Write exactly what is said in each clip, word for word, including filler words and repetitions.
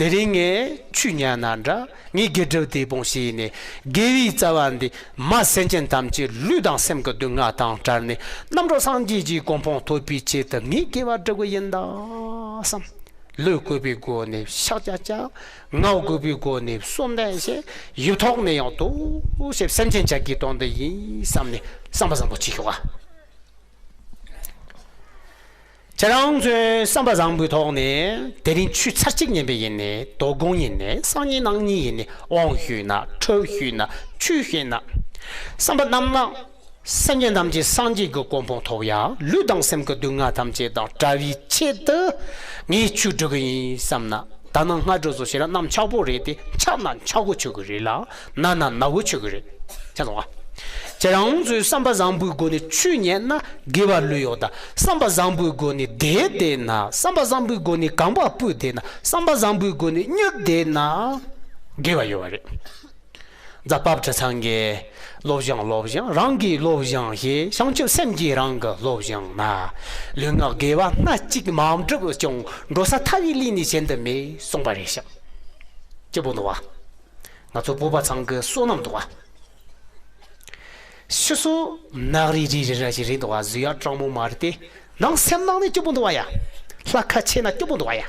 དེ་རིང་ངས་ཆོས་ཉན་ན་འདྲ། ངས་དགེ་སྒྲུབ་དེ་སྤོང་བྱས་ནས། དགེ་བའི་རྩ་བ་འདི་མ་སེམས་ཅན་ཐམས་ཅད་ལུས་དང་སེམས་ཀྱི་སྡུག་བསྔལ་དང་བྲལ་ནས། རྣམ་གྲོལ་སངས་རྒྱས་ཀྱི་གོ་འཕང་ཐོབ་པའི་ཆེད་དུ་ངས་དགེ་བ་སྒྲུབ་ཀྱི་ཡིན་ད་བསམ། ལུས་གུས་པའི་སྒོ་ནས་ཕྱག་རྒྱ་བཅག། ངག་གུས་པའི་སྒོ་ནས་གསོལ་འདེབས་བྱེད། ཡིད་ཐོག་ནས་ཡང་དུ་ཞེས་སེམས་ཅན་བཅས་ཀྱི་དོན་དུ་ཡིན་བསམ་ནས་བསམ་པ་བཟང་པོ་བྱེད་ཤོག་ཨ། ཁྱེད་རང་ཚོས་བསམ་པ་བཟང་པོའི་ཐོག་ནས་དེ་རིང་ཆོས་ཚར་གཅིག་ཉན་པ་ཡིན་ནའི། དོ་དགོང་ཡིན་ནའི། སང་ཉིན་གནངས་ཉིན་ཡིན་ནའི། དབང་ཞུས་ན། ཁྲུས་ཞུས་ན། ཆོས་བཤད་ན། བསམ་པ་རྣམ་སྣང་སེམས་ཅན་ཐམས་ཅད་སངས་རྒྱས་ཀྱི་གོ་འཕང་ཐོབ་ཡ། ལུས་དང་སེམས་ཀྱི་སྡུག་བསྔལ་ཐམས་ཅད་དང་བྲལ་བའི་ཆེད་དུ་ངས་ཆོས་སྒྲུབ་ཀྱི་ཡིན་བསམ་ན། ད་ནངས་སྔ་དྲོ་ཚོ་ཞེ་དྲག་གནམ་ཆག་པོ་རེད་དེ། ཆག་ན་ཆག་པོ་ཆགས་ཀྱི་རེད་ལ། ན་ན་ན་བོ་ཆགས་ཀྱི་རེད། ཆ་ཚང་བ། ཁྱེད་རང་ཚོས་བསམ་པ་བཟང་པོའི་སྒོ་ནས་ཆོས་ཉན་ན་དགེ་བ་ལོས་ཡོད་ད། བསམ་པ་བཟང་པོའི་སྒོ་ནས་བསྡད་བསྡད་ན། བསམ་པ་བཟང་པོའི་སྒོ་ནས་གོམ་པ་སྤོས་བསྡད་ན། བསམ་པ་བཟང་པོའི་སྒོ་ནས་སྨྱོས་བསྡད་ན་དགེ་བ་ཡོད་པ་རེད། རྫ་བབས་ཁྲི་ཚང་གིས། སློབ་སྦྱོང་སློབ་སྦྱོང་རང་གིས་སློབ་སྦྱོང་བྱེད། བྱང་ཆུབ་སེམས་ཀྱིས་རང་གི་སློབ་སྦྱོང་ན། ལུས་ངག་དགེ་བ་སྣ་གཅིག་མ་བསྒྲུབས་ཀྱང་། འགྲོ་ས་ཐ་བའི་ལུས་ནི་གཞན་དུ་མེད་གསུངས་པ་རེད་ཤག་སྐྱིད་པོ་འདུག་བ། ང་ཚོ་བོད་པ་ཚང་གི་བསོད་ནམས་འདུག་བ། ཕྱི་སོ་ནག་རིལ་རིལ་རེ་ར་ཞིག་རེད་འདུག་བ། བཟོ་ཡ་གྲང་མོ་མ་རེད་དེ། ནང་སེམས་ནང་ནས་སྐྱིད་པོ་འདུག་བ་ཡ། ལྷ་ཁ་ཆེ་ན་སྐྱིད་པོ་འདུག་བ་ཡ།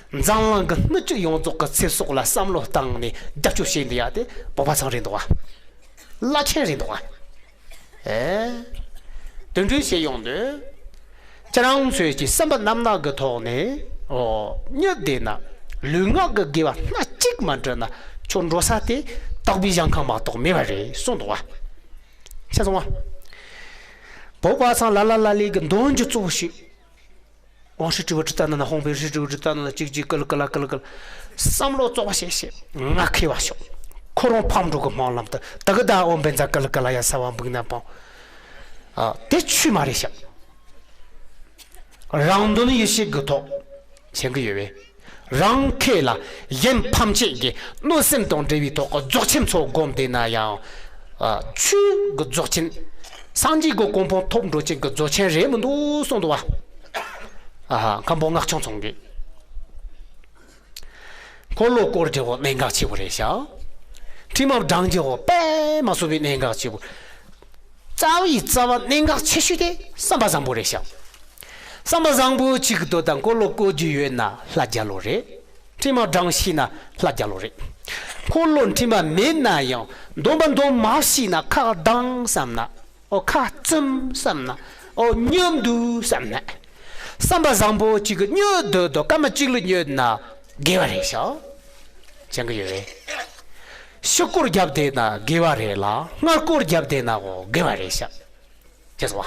འཛམ་གླིང་གི་སྣོད་བཅུད་ཡོངས་རྫོགས་ཀྱི་ཚེ་སྲོག་ལ་བསམ་བློ་བཏང་ནས་རྒྱབ་སྐྱོར་བྱེད་འདི་ཡ་དེ་བོད་པ་ཚང་རེད་འདུག་བ། བླ་ཆེན་རེད་འདུག་བ། ཨེ། དེ་འདྲའི་བྱེད་ཡོང་དུས། ཁྱེད་རང་ཚོས་ཀྱི་བསམ་པ་རྣམ་དག་གི་ཐོག་ནས། ཨོ། སྨྱོས་བསྡད་ན། ལུས་ངག་གི་དགེ་བ་སྣ་གཅིག་མ་འགྲུབ་ན། ཁྱོད་འགྲོ་ས་དེ་དག་པའི་ཞིང་ཁམས་མ་གཏོགས་མེད་པ་རེད་གསུངས་འདུག་བ། ཆ་ཚང་བ། བོད་པ་ཚང་ལ་ལ་ལ་ལི་གི་འདོན་རྒྱུ་གཙོ་བོ་ཞིག་དབང་ཧྲི་ཀྲི་བུ་ཀྲི་ཏ་ན་ན། ཧོང་པེ་ཧྲི་ཀྲི་བུ་ཀྲི་ཏ་ན་ན། ཅིག་ཅིག་ཀི་ལི་ཀི་ལ་ཀི་ལི་ཀི་ལ། བསམ་བློ་བཙོག་པ་བྱེད་བྱེད། ང་མཁས་པ་ཤོག་ཁོ་རང་ཕམ་འགྲོ་གི་སྨོན་ལམ་དུ། ད་གི་ད་འོ་བན་ཛ་ཀི་ལི་ཀི་ལ་ཡ་ས་བ་འབུག་ན་པང་། ཨ། དེ་ཆོས་མ་རེད་ཤག་རང་དོན་ཡིད་བྱེད་ཀྱི་ཐོག་བྱེད་ཀྱི་ཡོད་པས། རང་ཁེ་ལ་གཞན་ཕམ་བྱེད་ཀྱི་གནོད་སེམས་དང་འབྲེལ་བའི་ཐོག་གི་རྫོགས་ཆེན་ཚོ་སྒོམ་བསྡད་ན་ཡང་། ཨ། ཆོས་ཀྱི་རྫོགས་ཆེན། སངས་རྒྱས་ཀྱི་གོ་འཕང་ཐོབ་འགྲོ་ཅན་གྱི་རྫོགས་ཆེན་རེད་མི་འདུག་གསུངས་འདུག་བ། ཨ་ཧ། མཁན་པོ་སྔགས་འཆང་ཚང་གིས། འཁོར་ལོ་བསྐོར་རྒྱུ་བོ་གནད་འགག་ཆེ་བོ་རེད་ཤག་ཁྲི་མ་བགྲང་རྒྱུ་བོ་དཔེ་མ་སྲིད་པའི་གནད་འགག་ཆེ་བོ། རྩ་བའི་རྩ་བ་གནད་འགག་ཆེ་ཤོས་དེ་བསམ་པ་བཟང་པོ་རེད་ཤག་བསམ་པ་བཟང་པོ་གཅིག་གི་དོན་དག་འཁོར་ལོ་བསྐོར་རྒྱུ་ཡོད་ན་ལྷ་རྒྱལ་ལོ་རེད། ཁྲི་མ་བགྲང་ཤེས་ན་ལྷ་རྒྱལ་ལོ་རེད། འཁོར་ལོ་ཁྲི་མ་མེད་ན་ཡང་འདོན་པ་འདོན་མ་ཤེས་ན། ཁ་གདངས་བསམ་ན། ཨོ། ཁ་བཙུམ་བསམ་ན། ཨོ། སྨྱོ་འདུག་བསམ་ན། བསམ་པ་བཟང་པོ་གཅིག་གི་སྨྱོ་འདུག་དོ་སྐར་མ་གཅིག་ལ་སྨྱོ་ན་དགེ་བ་རེད་ཤག་བྱེད་ཀྱི་ཡོད་རེད། ཕྱི་སྐོར་རྒྱབ་བསྡད་ན་དགེ་བ་རེད་ལ། སྔ་སྐོར་རྒྱབ་བསྡད་ན་འོ་དགེ་བ་རེད་ཤག་ཅེས་སོ།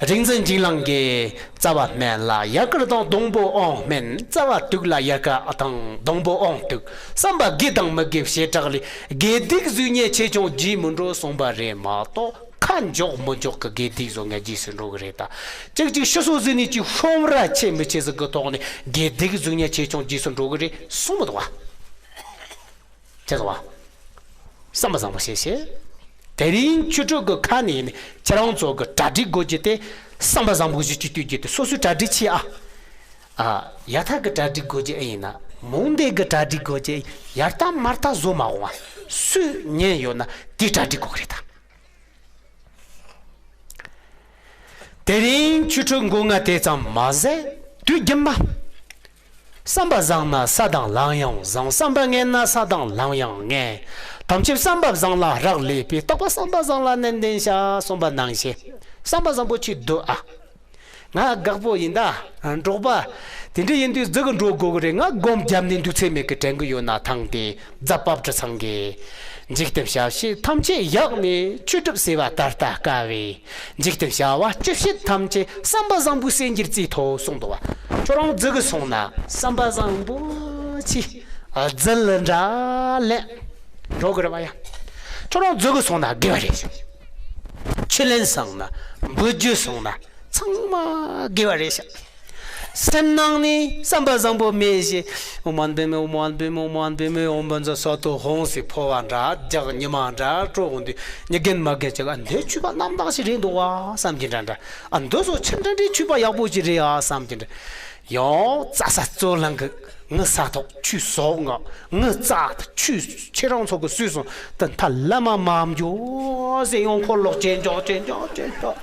རིག་འཛིན་འཇིགས་གླིང་གིས། རྩ་བ་སྨན་ལ་ཡལ་ག་དང་སྡོང་པོ་ཨོམ་སྨན། རྩ་བ་དུག་ལ་ཡལ་ག་དང་སྡོང་པོ་ཨོམ་དུག་བསམ་པ་དགེ་དང་མི་དགེ་བྱེ་བྲག་ལས། དགེ་སྡིག་གཟུགས་བརྙན་ཆེ་ཆུང་རྗེས་མི་འགྲོ་གསུངས་པ་རེད་མ་གཏོགས། ཁ་འཇོག་མི་འཇོག་གི་དགེ་སྡིག་བཟོ་ངན་རྗེས་སུ་འགྲོ་གི་རེད་ད། ཅིག་ཅིག་ཕྱི་སོ་ཟིན་ནས་ཅིག་ཤོམ་ར་ཆེ་མི་ཆེ་ཟིག་གི་ཐོག་ནས་དགེ་སྡིག་གཟུགས་བརྙན་ཆེ་ཆུང་རྗེས་སུ་འགྲོ་གི་རེད་གསུངས་མི་འདུག་བ། ཅེས་སོ། བསམ་པ་བཟང་པོ་བྱེད་ཤེས། དེ་རིང་ཆོས་ཕྲུག་གི་ཁ་ནས་ནི་ཁྱེད་རང་ཚོ་གི་གྲ་སྒྲིག་དགོས་རྒྱུ་དེ། བསམ་པ་བཟང་པོ་ཞིག་ཅིག་བསྟོད་རྒྱུ་དེ་སོ་སོའི་གྲ་སྒྲིག་བྱེད་ཨ། ཨ། ཡ་ཐག་གི་གྲ་སྒྲིག་དགོས་རྒྱུ་ཨེ་ཡིན་ན། མོང་སྡེ་གི་གྲ་སྒྲིག་དགོས་རྒྱུ་ཨེ་ཡིན། ཡར་ལྟ་མར་ལྟ་བཟོ་མ་འོང་བ། སུས་ཉན་ཡོད་ན་དེའི་གྲ་སྒྲིག་དགོས་གི་རེད་ད། དེ་རིང་ཆོས་ཕྲུག་མགོ་རྔ་དེ་ཙམ་མ་ཟད། དུས་རྒྱུན་མ། བསམ་པ་བཟང་ན་ས་དང་ལམ་ཡང་བཟང་། བསམ་པ་ངན་ན་ས་དང་ལམ་ཡང་ངན། ཐམས་ཅད་བསམ་པ་བཟང་ལ་རག་ལས་པས། རྟག་པར་བསམ་པ་བཟང་ལ་ནན་ཏན་བྱ། གསུངས་པ་ནང་བཞིན། བསམ་པ་བཟང་པོ་ཅིག་འདུག་ཨ། ང་དགའ་པོ་ཡིན་ད། འབྲོག་པ། དེ་འདྲ་ཡིན་དུས་ཟིག་གི་འགྲོ་དགོས་གི་རེད། ང་སྒོམ་རྒྱབ་ནས་འདུག་ཚེ་མེད་གི་དྲན་གི་ཡོད་ན་ཐང་དེ། རྫ་བབས་ཁྲི་ཚང་གིས། འཇིག་རྟེན་བྱ་བྱེད་ཐམས་ཅད་ཡག་ནས། ཆོས་སྒྲུབ་བྱེད་པ་ད་ལྟ་དཀའ་བས། འཇིག་རྟེན་བྱ་བ་སྤྱི་བྱེ་ཐམས་ཅད། བསམ་པ་བཟང་པོས་སེམས་ཀྱི་རྩིས་ཐོབ་གསུངས་འདུག་བ། ཁྱོད་རང་རྫི་གི་སོང་ན་བསམ་པ་བཟང་པོ་ཆེ། རྫི་ལ་འདྲ་ལན་འགྲོ་གི་རེད་བ་ཡ། ཁྱོད་རང་རྫི་གི་སོང་ན་དགེ་བ་རེད་ཤག་ཆུ་ལེན་སོང་ན་འབུལ་རྒྱུ་སོང་ན་ཚང་མ་དགེ་བ་རེད་ཤག་སེམས་ནང་ནས་བསམ་པ་བཟང་པོ་མེད་ཞེས། ཨོཾ་མ་ཎི་པདྨེ་ཧཱུྃ། ཨོཾ་མ་ཎི་པདྨེ་ཧཱུྃ། ཨོཾ་བཛྲ་སཏྭ་ཧཱུྃ་ཟེར་ཕོ་བ་འདྲ་རྒྱག་ཉི་མ་འདྲ་དཀྲོག་འོང་དུས། མྱི་རྒན་མ་རྒན་ཅིག་ཨ་འདི་ཆོས་པ་རྣམ་དག་ཞིག་རེད་འདུག་བ་བསམ་གྱི་འདྲ་འདྲ། ཨ་འདི་ཚོ་ཆི་འདྲ་འདྲའི་ཆོས་པ་ཡག་པོ་ཞིག་རེད་ཨ་བསམ་གྱི་འདྲ། ཡང་རྩྭ་ས་རྩོད་ལང་གི། ངི་ས་ཐོག་ཁྱོད་ཟོག་ང་། ངི་རྩྭ་ཁྱོད་ཁྱེད་རང་ཚོ་གི་སུས་སོང་། ད་མཐའ་ལ་མ་མ་འཇོག་ཟེར། ཡང་འཁོར་ལོ་ཅན་འཇོག་ཅན་འཇོག་ཅན་འཇོག་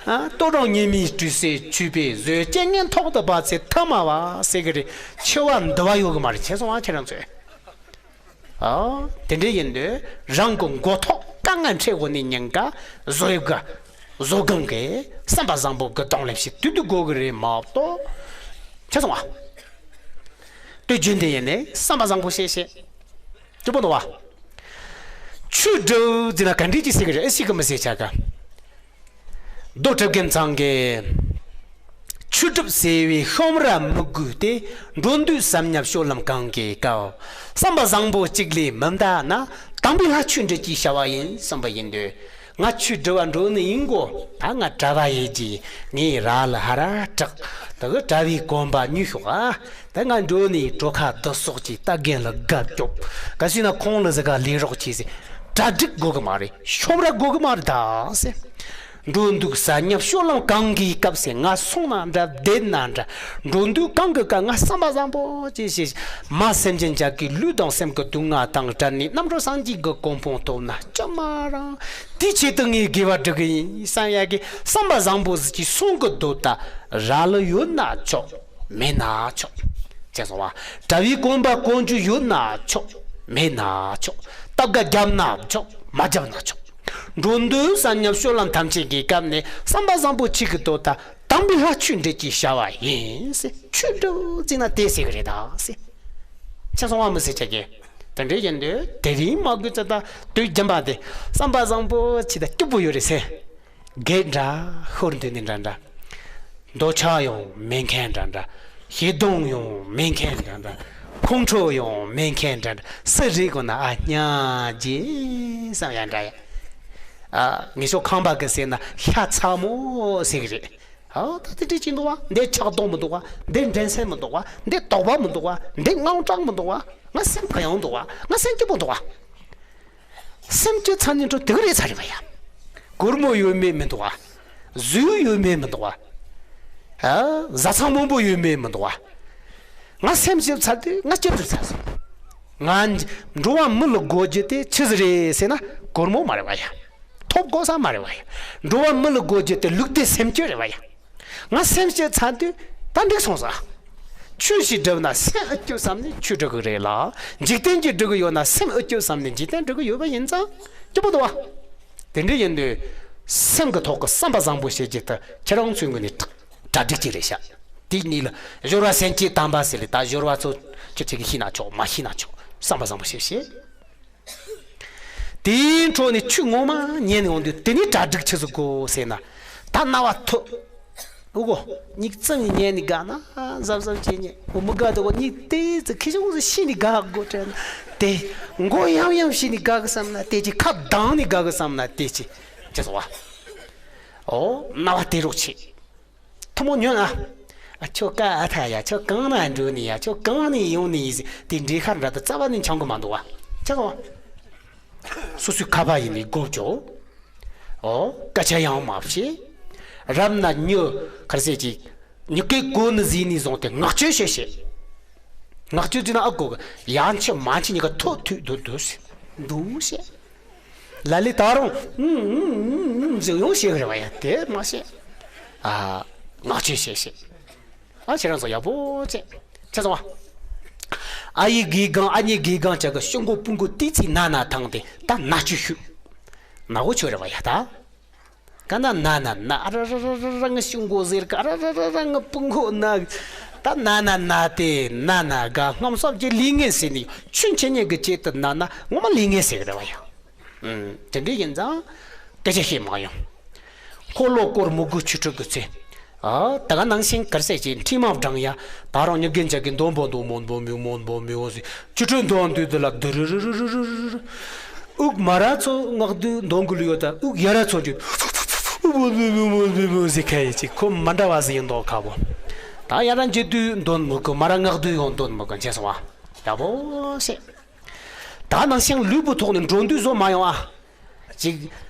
ཨ། ལྟོ་རང་ཉི་མའི་དྲི་ཟས་ཆུ་བེ་བཟོས། རྐྱེན་ངན་ཐོག་ཏུ་བབས་ཚེ་ཐ་མ་བ་ཟེར་གི་རེད། འཆི་བ་འདི་བ་ཡོད་གི་མ་རེད། ཁྱེད་སོང་བ་ཁྱེད་རང་ཚོས། ཨ། དེ་འདྲ་ཡིན་དུས་རང་གི་མགོ་ཐོག་དཀའ་ངལ་འཕྲད་དགོས་ནི་ཉེན་ཁ་བཟོ་ཡོད་ག་བཟོ་གང་གི་བསམ་པ་བཟང་པོ་གི་གདོང་ལེབ་ཞིག་དུས་དུས་དགོས་གི་རེད་མ་གཏོགས། ཁྱེད་སོང་བ། དུས་རྒྱུན་དེ་ཡིན་ནས་བསམ་པ་བཟང་པོ་བྱེད་བྱེད། སྐྱིད་པོ་འདུག་བ། ཆོས་སྒྲུབ་ཟེར་ན་ག་འདྲས་ཅིག་ཟེར་གི་རེད། ཨེ་ཤི་གི་མི་ཟེར་ཆ་ག་རྡོ་གྲུབ་རྒན་ཚང་གིས། ཆོས་སྒྲུབ་ཟེར་བའི་ཤོམ་ར་མི་དགོས་ཏེ། འགྲོ་འདུག་བསམ་ཉམས་སྤྱོད་ལམ་གང་གི་སྐབས། བསམ་པ་བཟང་པོ་གཅིག་ལས་མི་འདའ་ན། དམ་པའི་ལྷ་ཆོས་འབྲེལ་གྱི་བྱ་བ་ཡིན་བསམ་པ་ཡིན་དུས། ང་ཆོས་སྒྲུབ་པ་འགྲོ་ནི་ཡིན་གོ། ད་ང་གྲྭ་པ་ཡིན་གྱི། ངའི་ར་ལ་ཧ་ར་དྲག་ད་གི་གྲྭ་པའི་གོན་པ་ཉོས་ཤོག་ཨ། ད་ང་འགྲོ་ནི་གྲོ་ཁ་བསྡུ་གསོག་གྱི་རྟ་རྒན་ལ་དགའ་སྐྱོབ། ག་སུས་ན་ཁོང་ལ་ཟི་ག་ལས་རོགས་གྱིས་ཟེར། གྲ་སྒྲིག་དགོས་གི་མ་རེད། ཤོམ་ར་དགོས་གི་མ་རེད་ད་ཟེར། འགྲོ་འདུག་ཟ་ཉབ་སྤྱོད་ལམ་གང་གི་སྐབས་སུ། ང་སོང་ན་འདྲ་བསྡད་ན་འདྲ། འགྲོ་འདུག་གང་གི་སྐབས་ང་བསམ་པ་བཟང་པོ་ཅིག་བྱེད། མ་སེམས་ཅན་ཅག་གི་ལུས་དང་སེམས་ཀྱི་སྡུག་བསྔལ་དང་བྲལ་ནས་རྣམ་གྲོལ་སངས་རྒྱས་ཀྱི་གོ་འཕང་ཐོབ་ན་ཅི་མ་རུང་། དེའི་ཆེད་དུ་ངས་དགེ་བ་སྒྲུབ་གི་ཡིན་བསམ་ཡག་གི་བསམ་པ་བཟང་པོ་ཟིག་ཅིག་སོང་གི་འདུག་ད་ར་ལ་ཡོད་ན་ཆོག་མེད་ན་ཆོག་ཅེས་གསུངས་པ། གྲྭ་བའི་གོན་པ་གོན་རྒྱུ་ཡོད་ན་ཆོག་མེད་ན་ཆོག་སྟབས་ཀ་བརྒྱབ་ན་ཆོག་མ་བརྒྱབ་ན་ཆོག་འགྲོ་འདུག་ཟ་ཉབ་སྤྱོད་ལམ་ཐམས་ཅད་ཀྱི་སྐབས་ནས་བསམ་པ་བཟང་པོ་བྱེད་ཀྱི་འདུག་ད་དམ་པའི་ལྷ་ཆོས་འབྲེལ་གྱི་བྱ་བ་ཡིན་ཟེར། ཆོས་སྒྲུབ་ཟེར་ན་དེ་ཟེར་གི་རེད་ད་ཟེར། ཅེས་གསུངས་པ་མི་ཟེར་ཆ་གི། དེ་འདྲའི་ཡིན་དུས་དེ་རིང་མ་དགོས་ཚེ་ད་དུས་རྒྱུན་པ་དེ་བསམ་པ་བཟང་པོ་བྱེད་ད་སྐྱིད་པོ་ཡོད་རེད་ཟེར། སྒེར་འདྲ་ཤོར་འདུག་ནི་འདྲ་འདྲ། འདོད་ཆགས་ཡང་མེད་མཁན་འདྲ་འདྲ། ཞེ་སྡང་ཡང་མེད་མཁན་འདྲ་འདྲ། ཁོང་ཁྲོ་ཡང་མེད་མཁན་འདྲ་འདྲ། སུ་རེད་གོ་ན་ཨ་སྙམ་བྱས་བསམ་ཡ་འདྲ་ཡ། ཨ་ངེད་ཚོ་ཁམས་པ་གི་ཟེར་ན་ཤ་ཚ་མོ་ཟེར་གི་རེད། ཨ་ད་དེ་འདྲ་ཅིག་འདུག་བ། འདི་ཆགས་སྡང་མི་འདུག་བ། འདི་འགྲན་སེམས་མི་འདུག་བ། འདི་དོགས་པ་མི་འདུག་བ། འདི་དངངས་སྐྲག་མི་འདུག་བ། ང་སེམས་གང་ཡང་འདུག་བ། ང་སེམས་སྐྱིད་པོ་འདུག་བ། སེམས་སྐྱིད་ཚ་ནི་འགྲོ་དེ་ག་རེ་ཚ་རེད་བ་ཡ། སྒོར་མོ་ཡོད་མེད་མི་འདུག་བ། གཟུགས་ཡོད་མེད་མི་འདུག་བ། ཨ། བཟའ་ཚང་མང་པོ་ཡོད་མེད་མི་འདུག་བ། ང་སེམས་སྐྱིད་ཚ་དུས་ང་སྐྱིད་པོ་ཚ་སོང་། ང་འགྲོ་བ་མི་ལ་དགོས་རྒྱུ་དེ་ཆི་ཟིག་རེད་ཟེར་ན་སྒོར་མོ་མ་རེད་བ་ཡ། ཐོབ་དགོས་ས་མ་རེད་བ་ཡ། འགྲོ་བ་མི་ལ་དགོས་རྒྱུ་དེ་ལུགས་བདེ་སེམས་སྐྱིད་རེད་བ་ཡ། ང་སེམས་སྐྱིད་ཚར་དུས་ད་འགྲིག་སོང་ཟེར། ཆོས་ཞིག་སྒྲུབ་ན་སེམས་ཨེ་སྐྱིད་བསམ་ནས་ཆོས་སྒྲུབ་གི་རེད་ལ། འཇིག་རྟེན་གྱི་སྒྲུབ་གི་ཡོད་ན་སེམས་ཨེ་སྐྱིད་བསམ་ནས་འཇིག་རྟེན་སྒྲུབ་གི་ཡོད་པ་ཡིན་ཙང་སྐྱིད་པོ་འདུག་བ། དེ་འདྲ་ཡིན་དུས་སེམས་ཀྱི་ཐོག་གི་བསམ་པ་བཟང་པོ་བྱེད་རྒྱུ་དེ་ཁྱེད་རང་ཚོའི་ངོས་ནས་གྲ་སྒྲིག་ཅིག་རེད་ཤག་དེ་གཉིས་ལ་སྦྱོར་བ་སེམས་བསྐྱེད་དམ་པ་ཟེར་ལེ། ད་སྦྱོར་བ་ཚོ་ཁྱེད་ཅག་གིས་ཤེས་ན་ཆོག་མ་ཤེས་ན་ཆོག་བསམ་པ་བཟང་པོ་བྱེད་བྱེད། དེའི་འཕྲོ་ནས་ཆོས་ངོ་མ་ཉན་ཡོང་དུས་དེ་ནས་གྲ་སྒྲིག་ཆི་ཟིག་དགོས་ཟེར་ན། ད་རྣ་བ་ཐོ། ཨོ་གོ། མྱིག་བཙུམ་ནས་ཉན་ནས་དགའ་ན་གཟབ་གཟབ་བྱས་ཉན། ཨོ་མི་དགའ་དུ་གོ་མྱིག་དེ་ཙི་ཁི་ཤོང་ཟིག་ཤི་ནས་དགའ་དགོས་དྲན་དེ། མགོ་ཡམ་ཡམ་ཤི་ནས་དགའ་གི་བསམ་ན་དེ་ཅི། ཁ་གདངས་ནས་དགའ་གི་བསམ་ན་དེ་ཅི། ཅི་སོ་བ། ཨོ་རྣ་བ་དེ་རོགས་ཆེ། ཐུ་མོ་ཉོན་ཨ། ཨ་ཁྱོད་ཀ་ཨ་ཐ་ཡ། ཁྱོད་གང་ན་འགྲོ་ནི་ཡ། ཁྱོད་གང་ནས་ཡོང་ནི་ཡིན་ཟེར་དེ་འདྲའི་ཁར་འདྲ་དུ་རྩ་བ་ནས་འཆང་གི་མ་འདུག་བ། ཆ་གོ། སོ་སོའི་ཁ་པར་ཡིན་ནི་སྒོ་ཕྱོགས། ཨོ་སྐད་ཆ་ཡང་མ་བཤད། རབ་ན་ཉོ་ཁར་ཟེར་གྱི། ཉོ་སྐད་གོ་ནི་ཟིན་ནི་བཟུང་སྟེ་ངག་བཅོས་བྱེད་བྱེད། ངག་བཅོས་དུས་ན་ཨ་གོ་གི་ཡང་ཆེ་མ་ཆེ་གཉིས་ཀ་ཐོག་ཐུག་འདུག་འདུག་ཟེར། འདུག་ཟེར། ལ་ལས་ད་རུང་ཨུམ་ཨུམ་ཨུམ་ཨུམ་ཟེར་ཡོང་ཤེས་གི་རེད་བ་ཡ། དེ་མ་ཤེས། ཨ། ངག་བཅོས་བྱེད་ཤེས། ཨ་ཁྱེད་རང་ཚོ་ཡག་པོ་བྱས། ཁྱེད་ཚོ་བ། ཨ་ཡི་དགེ་སྒང་ཨ་མྱེས་དགེ་སྒང་བཅས་ཀྱི་ཤོག་མགོ་སྤུ་མགོ་ཏི་ཙི་ན་ན་ཐང་སྟེ་ད་ན་བཅུ་ཤུ། ན་གོ་ཆོད་རེད་བ་ཡ་ད། ག་ན་ན་ན་ན་ཨ་ར་ར་ར་ར་ར་ངི་ཤོག་མགོ་ཟེར་ག་ར་ར་ར་ར་ངི་སྤུ་མགོ་ན། ད་ན་ན་ན་དེ་ན་ན་ག་ངམ་སོབ་ཀྱི་ལུས་ངན་ཟེར་ནི་ཆུན་ཆེ་ཉེ་གི་ཆེད་དུ་ན་ན་ངོ་མ་ལུས་ངན་ཟེར་གི་རེད་བ་ཡ། ཨུམ། དེ་འདྲ་ཡིན་ཙང་། སྐད་ཆ་བཤད་མ་ཡོང་། འཁོར་ལོ་བསྐོར་མི་དགོས་ཆོས་སྒྲུབ་དགོས་ཚེ། ཨ། ད་ག་ནང་བཞིན་གར་ཟས་ཀྱི་ཁྲིད་མ་བགྲང་ཡ། ད་རང་ཉི་རྒན་ཅག་གི་འདོན་པོ་འདོན་མོན་པོ་མིའུ་མོན་པོ་མིའུ་ཟེར། ཆོས་སྒྲུབ་འདོན་དུས་དེ་ལ་དུ་རུ་རུ་རུ་རུ་རུ་རུ། དབུགས་མ་ར་ཚོ་ངག་དུས་འདོན་དགོས་ལུས་ཡོད་ད་དབུགས་ཡ་ར་ཚོ་འཇུ། ཨུ་མོན་པོ་མིའུ་མོན་པོ་མིའུ་ཟེར་ཁ་ཡི་ཅིག་ཁོ་མ་འདྲ་བ་ཟིག་ཡིན་མདོག་ཁ་པོ། ད་ཡ་ར་འཇུ་དུས་འདོན་མི་དགོས་མ་ར་ངག་དུས་ཡང་འདོན་མི་དགོས་བྱས་སོང་བ། ཡག་པོ་བཤད། ད་ནང་བཞིན་ལུས་པོའི་ཐོག་ནས་འགྲོ་འདུག་བཟོ་མ་ཡོང་ཨ། ཅིག་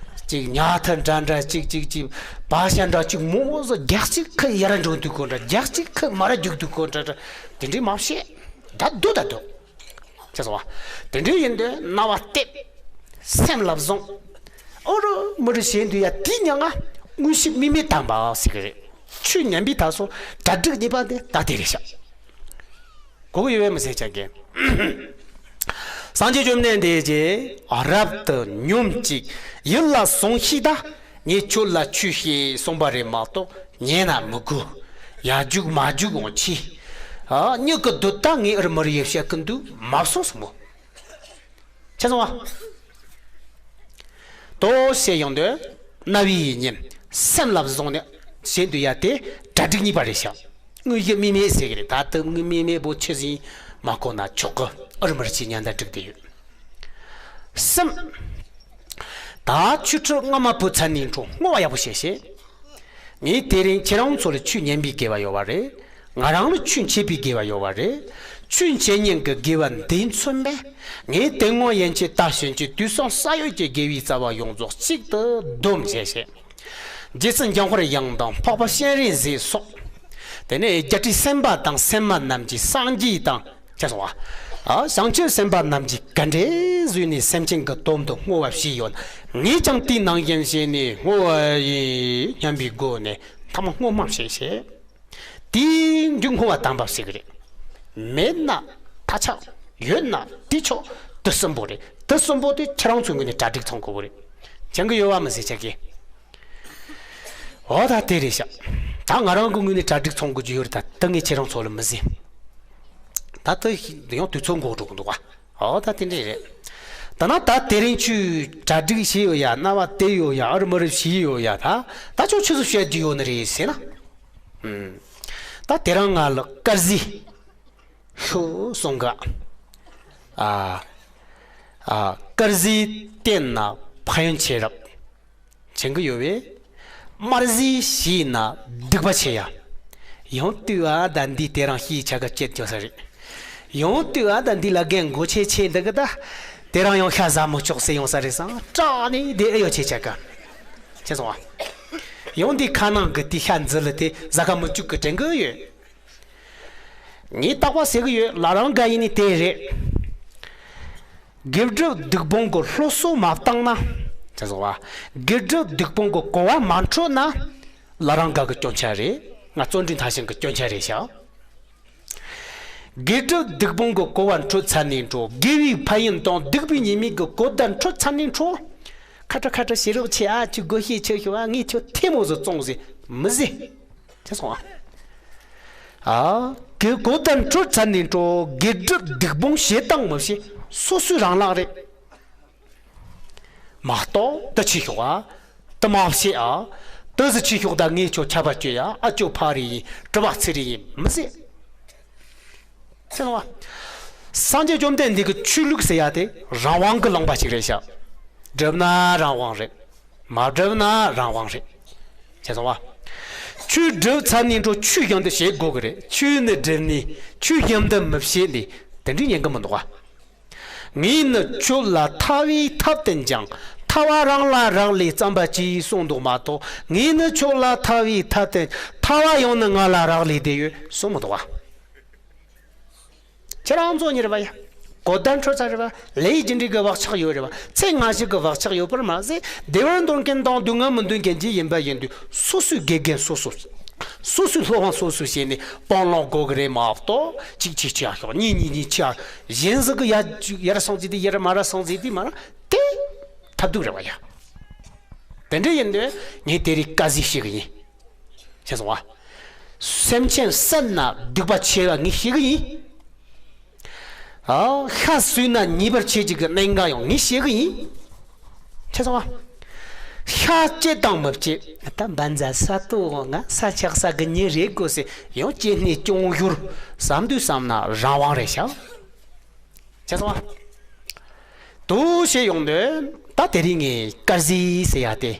ཅིག་ཉལ་ཐ་འདྲ་འདྲ་ཅིག་ཅིག་ཅིག་བག་ཤ་འདྲ་ཅིག་མོ་མོ་ཟོ་རྒྱག་ཅིག་ཁ་ཡར་འགྲོ་འདུག་གོ་འདྲ། རྒྱག་ཅིག་ཁ་མར་རྒྱུག་འདུག་གོ་འདྲ་འདྲ། དེ་འདྲའི་མ་བཤད། ད་སྡུག་ད་སྡུག་ཅེས་སོ། དེ་འདྲའི་ཡིན་དུས་རྣ་བ་གཏད། སེམས་ལ་བཟུང་། ཨོ་རུ་མི་རུ་ཞེས་འདུག་ཡ། དེའི་མྱིང་ང་དངོས་གཞི་དམིགས་མེད་དམ་པ་ཟེར་གི་རེད། ཆོས་ཉན་པའི་དག་སོ་གྲ་སྒྲིག་གཉིས་པ་དེ་ད་དེ་རེད་ཤག་གོ་གི་ཡོད་པས་མི་ཟེར་ཆ་གི། སངས་རྒྱས་བཅོམ་ལྡན་འདས་ཀྱིས་རབ་ཏུ་སྙོམས་ཅིག་ཡིད་ལ་ཟུངས་ཤིག་ད། ངས་ཁྱོད་ལ་ཆོས་བཤད་གསུངས་པ་རེད་མ་གཏོགས་ཉན་ན་མི་དགོས། ཡར་རྒྱུག་མར་རྒྱུག་འོང་ཆི། ཨ་མྱིག་གི་རྡུལ་ད་ངས་ཨུར་མུར་ཡེ་བཤད་གི་འདུག་མ་སོང་སོང་མོ། ཆ་སོང་བ། དོ་ཞེས་ཡོང་དུས་རྣ་བའི་ཉན། སེམས་ལ་བཟུང་ནས་ཞེས་འདུག་ཡ། དེ་གྲ་སྒྲིག་གཉིས་པ་རེད་ཤག་དངོས་གཞི་དམིགས་མེད་ཟེར་གི་རེད། ད་ལྟ་དངོས་མེད་མེད་པོ་ཆི་ཟིན་མ་གོ་ན་ཆོག་གི། ཨུར་མུར་ཆི་ཉན་ད་འགྲིག་དེ་ཡོད། གསུམ། ད་ཆོས་ཁྲིད་སྔ་མ་བུ་ཚ་ནས་འགྲོ་བསྔོ་བ་ཡག་པོ་བྱས་ཤེས། ངས་དེ་རིང་ཁྱེད་རང་ཚོ་ལ་ཆོས་ཉན་པའི་དགེ་བ་ཡོད་པ་རེད། ང་རང་ལ་ཆོས་འཆད་པའི་དགེ་བ་ཡོད་པ་རེད། ཆོས་འཆད་ཉན་གྱི་དགེ་བ་འདི་མཚོན་པས། ངས་དེ་སྔོན་ཡན་ཆད་ད་ཕྱིན་ཆད་དུས་གསུམ་ས་ཡོད་ཀྱི་དགེ་བའི་རྩ་བ་ཡོངས་རྫོགས་གཅིག་ཏུ་བསྡོམས་བྱས་ཤེས། རྗེ་བཙུན་འཇམ་དཔལ་དབྱངས་དང་འཕགས་པ་སྤྱན་རས་གཟིགས་སོགས། དེ་ནས་རྒྱལ་སྲས་སེམས་དཔའ་དང་སེམས་མ་རྣམས་ཀྱི་སངས་རྒྱས་དང་། ཅེས་སོ། ཨ་བྱང་ཆུབ་སེམས་དཔའ་རྣམས་ཀྱིས་ག་འདྲའི་བཟོས་ནས་སེམས་ཅན་གྱི་དོན་དུ་བསྔོ་བ་བྱས་ཡོད་ན། ངས་ཀྱང་དེའི་ནང་བཞིན་བྱས་ནས་བསྔོ་བ་ཡིན་སྙམ་པའི་སྒོ་ནས་ཐ་མ་བསྔོ་སྨོན་བྱས་ཤེས། དེའི་མཇུག་བསྔོ་བ་དམ་པ་ཟེར་གི་རེད། མེད་ན་ཐ་ཆད། ཡོད་ན་དེ་ཆོག་དེ་གསུམ་པོ་རེད། དེ་གསུམ་པོ་དེ་ཁྱེད་རང་ཚོའི་ངོས་ནས་གྲ་སྒྲིག་ཚང་དགོས་པོ་རེད། བྱེད་ཀྱི་ཡོད་བ་མི་ཟེར་ཆ་གི། འོ་ད་དེ་རེད་ཤག་ད་ང་རང་གི་ངོས་ནས་གྲ་སྒྲིག་ཚང་དགོས་ཀྱི་ཡོད་རེད། ད་ད་ངས་ཁྱེད་རང་ཚོ་ལ་མི་ཟེར། ད་ད་ཡང་དུས་ཚོད་འགོར་འགྲོ་གི་འདུག་ག་འོ་ད་དེ་འདྲས་རེད། ད་ན་ད་དེ་རིང་ཁྱོས་གྲ་སྒྲིག་བྱས་ཡོད་ཡ། རྣ་བ་གཏད་ཡོད་ཡ། ཨུར་མུར་བྱས་ཡོད་ཡ། ད་ད་ཁྱོད་ཆི་ཟིག་བཤད་རྒྱུ་ཡོད་ནི་རེད་ཟེར་ན། ཨུམ། ད་དེ་རིང་ང་ལ་དཀར་ཟས་ཤོག་གསུང་ག་ཨ་ཨ་དཀར་ཟས་བསྟེན་ན་ཕན་ཡོན་ཆེ་རབས། བྱེད་ཀྱི་ཡོད་པས། དམར་ཟས་བྱས་ན་སྡིག་པ་ཆེ་ཡ། ཡང་ལྟོས་ཨ་ད་འདི་དེ་རིང་ཤི་ཆ་ག་སྐྱེད་ཅོ་ས་རེད། ཡང་ལྟོས་ཨ་ད་འདི་ལ་རྒན་མགོ་ཆེ་ཆེ་འདི་གི་ད། དེ་རིང་ཡང་ཤ་ཟ་མི་ཆོག་ཟེར་ཡོང་ས་རེད་བསམ་སྐྲག་ནས་བསྡད་ཨེ་ཡོད་ཆེ་ཆ་ག་ཆེ་སོང་ཨ། ཡང་འདི་ཁ་ནང་གི་དེ་ཤ་འཛི་ལ་དེ་ཟ་ག་མི་བཅུག་གི་དྲན་གི་ཡོད། ངས་རྟག་པར་ཟེར་གི་ཡོད། ལ་རང་ག་ཡིན་ནི་དེ་རེད། དགེ་སྒྲུབ་སྡིག་སྤོང་གི་སློབ་གསོ་མ་བཏང་ན། ཅེས་སོགས་པ། དགེ་སྒྲུབ་སྡིག་སྤོང་གི་གོ་བ་མ་འཕྲོད་ན། ལ་རང་ག་གི་སྐྱོན་ཆ་རེད། ང་བརྩོན་འགྲུས་མཐར་ཕྱིན་གི་སྐྱོན་ཆ་རེད་ཤག་དགེ་སྒྲུབ་སྡིག་སྤོང་གི་གོ་བ་འཕྲོད་ཚར་ནས་འགྲོ། དགེ་བའི་ཕན་ཡོན་དང་སྡིག་པའི་ཉེས་དམིགས་ཀྱི་གོ་བརྡ་འཕྲོད་ཚར་ནས་འགྲོ། ཁ་ཁྲ་ཁ་ཁྲ་ཞེ་རོགས་ཆེ་ཨ། ཁྱོད་དགོད་བཤད་ཆེ་ཤོག་ཨ། ངས་ཁྱོད་ཐལ་མོ་ཟིག་བཙོང་ཟིག་མི་ཟེར། ཅེས་སོགས་པ། ཨ། གི་གོ་བརྡ་འཕྲོད་ཚར་ནས་འགྲོ། དགེ་སྒྲུབ་སྡིག་སྤོང་བྱེད་སྟངས་མི་བྱེད། སོ་སོའི་རང་ལག་རེད། མ་གཏོགས་དེ་ཆེ་ཤོག་ཨ། དེ་མ་བྱེད་ཨ། དེ་ཟིག་ཆེ་ཤོག་ད་ངས་ཁྱོད་ཆད་པ་གཅོད་ཡ། ཨ་ཅོ་ཕ་རི་ཡིན། གྲི་བ་ཚི་རི་ཡིན་མི་ཟེར། ཟེར་བ། སངས་རྒྱས་བཅོམ་ལྡན་འདས་ཀྱི་ཆོས་ལུགས་ཟེར་ཡ་དེ་རང་དབང་གི་ལུང་པ་ཞིག་རེད་ཤག་སྒྲུབ་ན་རང་དབང་རེད། མ་བསྒྲུབས་ན་རང་དབང་རེད། ཤེས་སོང་བ། ཆོས་བསྒྲུབས་ཚར་ནས་འགྲོ་ཆོས་བཞིན་དུ་བྱེད་དགོས་ཀྱི་རེད། ཆོས་ནི་བསྒྲུབས་ནས་ཆོས་བཞིན་དུ་མི་བྱེད་ནས་དེ་འདྲའི་ཉན་གི་མི་འདུག་ག་ངས་ནི་ཁྱོད་ལ་ཐར་བའི་ཐབས་བསྟན་ཀྱང་། ཐར་བ་རང་ལ་རག་ལས་བརྩམས་པ་ཅིག་གསུངས་འདུག་མ་གཏོགས། ངས་ནི་ཁྱོད་ལ་ཐར་བའི་ཐབས་བསྟན། ཐར་བ་ཡང་ནི་ང་ལ་རག་ལས་བསྡད་ཡོད་གསུངས་མི་འདུག་ག་ཁྱེད་རང་ཚོ་གཉིས་རེད་པ་ཡ། གོ་བརྡ་འཕྲོད་ཚར་རེད་པ། ལས་རྒྱུ་འབྲས་ཀྱི་བག་ཆགས་ཡོད་རེད་པ། ཚེ་སྔ་ཕྱི་གི་བག་ཆགས་ཡོད་པར་མ་ཟད། བདེ་བར་འདོད་མཁན་དང་སྡུག་བསྔལ་མི་འདོད་མཁན་གཅིག་ཡིན་པ་ཡིན་དུས། སོ་སོའི་དགེ་རྒན་སོ་སོ། སོ་སོའི་སློབ་དཔོན་སོ་སོས་བྱས་ནས་སྤང་བླང་དགོས་ཀྱི་རེད་མ་གཏོགས། གཅིག་གཅིག་ཆེ་ཡ་ཤོག་གཉིས་གཉིས་གཉིས་ཆེ་ཡ། གཞན་ཟིག་གི་ཡ་ཡར་སོང་ཟིག་དེ་ཡར་མར་སོང་ཟིག་དེ་མར་དེ་ཐབས་སྡུག་རེད་པ་ཡ། དེ་འདྲ་ཡིན་དུས་ངས་དེ་རིང་དཀའ་ཟིག་ཤེས་གི་ཡིན། ཤེས་སོང་བ། སེམས་ཅན་བསད་ན་སྡིག་པ་ཆེ་བ་ངས་ཤེས་གི་ཡིན། ཨ། ཤ་ཟོས་ན་ཉེས་པར་ཆེ་ཅིག་གི་གནད་འགག་ཡང་ངས་ཤེས་གི་ཡིན། ཤེས་སོང་བ། ཤ་བཅད་དང་མི་བཅད། ད་འབའ་འཛའ་ས་ཏོ་ང་ས་ཆགས་ས་གི་ཉེ་རེད་དགོས་སེ་ཡང་བཅད་ནས་སྐྱོང་ཡུར་བསམ་དུས་བསམ་ན་རང་དབང་རེད་ཤག་ཆ་ཚང་བ། དུ་ཞེས་ཡོང་དུས་ད་དེ་རིང་ངས་དཀར་ཟས་ཟེར་ཡ་དེ།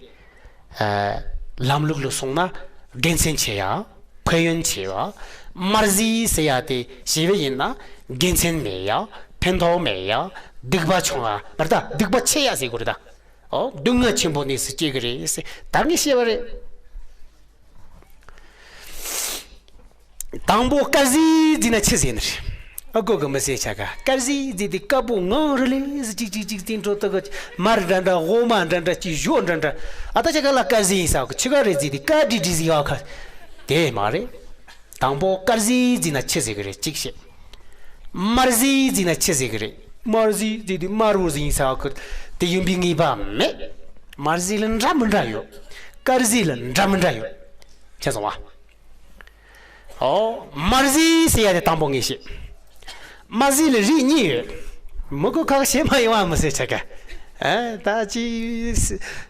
ཨ། ལམ་ལུགས་ལ་སོང་ན་དགེ་མཚན་ཆེ་ཡ། ཕན་ཡོན་ཆེ་བ། དམར་ཟས་ཟེར་ཡ་དེ་ཞེས་པ་ཡིན་ན་དགེ་མཚན་མེད་ཡ། ཕན་ཐོགས་མེད་ཡ། སྡིག་པ་ཆུང་ཡ་མ་རེད་ད། སྡིག་པ་ཆེ་ཡ་ཟེར་དགོས་རེད་ད། ཨོ། སྡུག་བསྔལ་ཆེན་པོ་གནས་སུ་སྐྱེ་གི་རེད་ཟེར། ད་ངས་བཤད་པ་རེད། དང་པོ་དཀར་ཟས་བརྫིས་ན་ཆི་ཟེར་ནི་རེད། ཨ་གོ་གི་མི་ཟེར་ཆ་ག་དཀར་ཟས་བརྫིས་ཏེ་དཀར་པོ་ངང་རི་ལེ་ཟེར་ཅིག་ཅིག་ཅིག་སྟེང་འགྲོ་ཏོ་གི་མར་འདྲ་འདྲ་འོ་མ་འདྲ་འདྲ་ཅིག་ཞོ་འདྲ་འདྲ། ཨ་ད་ཆ་ག་ལ་དཀར་ཟས་ཡིན་ས་གི་ཆི་ག་རེ་བརྫིས་ཏེ་དཀར་དྲི་དྲི་ཟིག་ཡོད་ཁ། དེ་མ་རེད། དང་པོ་དཀར་ཟས་བརྫིས་ན་ཆི་ཟེར་གི་རེད་ཅིག་བཤད། དམར་ཟས་བརྫིས་ན་ཆི་ཟེར་གི་རེད། དམར་ཟས་བརྫིས་ཏེ་དམར་པོ་ཟིག་ཡིན་ས་གི་དེ་ཡིན་པའི་ངེས་པ་མེད། དམར་ཟས་ལ་འདྲ་མི་འདྲ་ཡོད། དཀར་ཟས་ལ་འདྲ་མི་འདྲ་ཡོད། ཆ་སོང་བ། ཨོ། དམར་ཟས་ཟེར་ཡ་དེ་དང་པོ་ངས་བཤད། དམར་ཟས་ལ་རིགས་གཉིས་ཡོད། མི་གོ་ཁག་བཤད་མ་ཡོང་བ་མི་ཟེར་ཆ་ག་ཨ་ད་ཅི་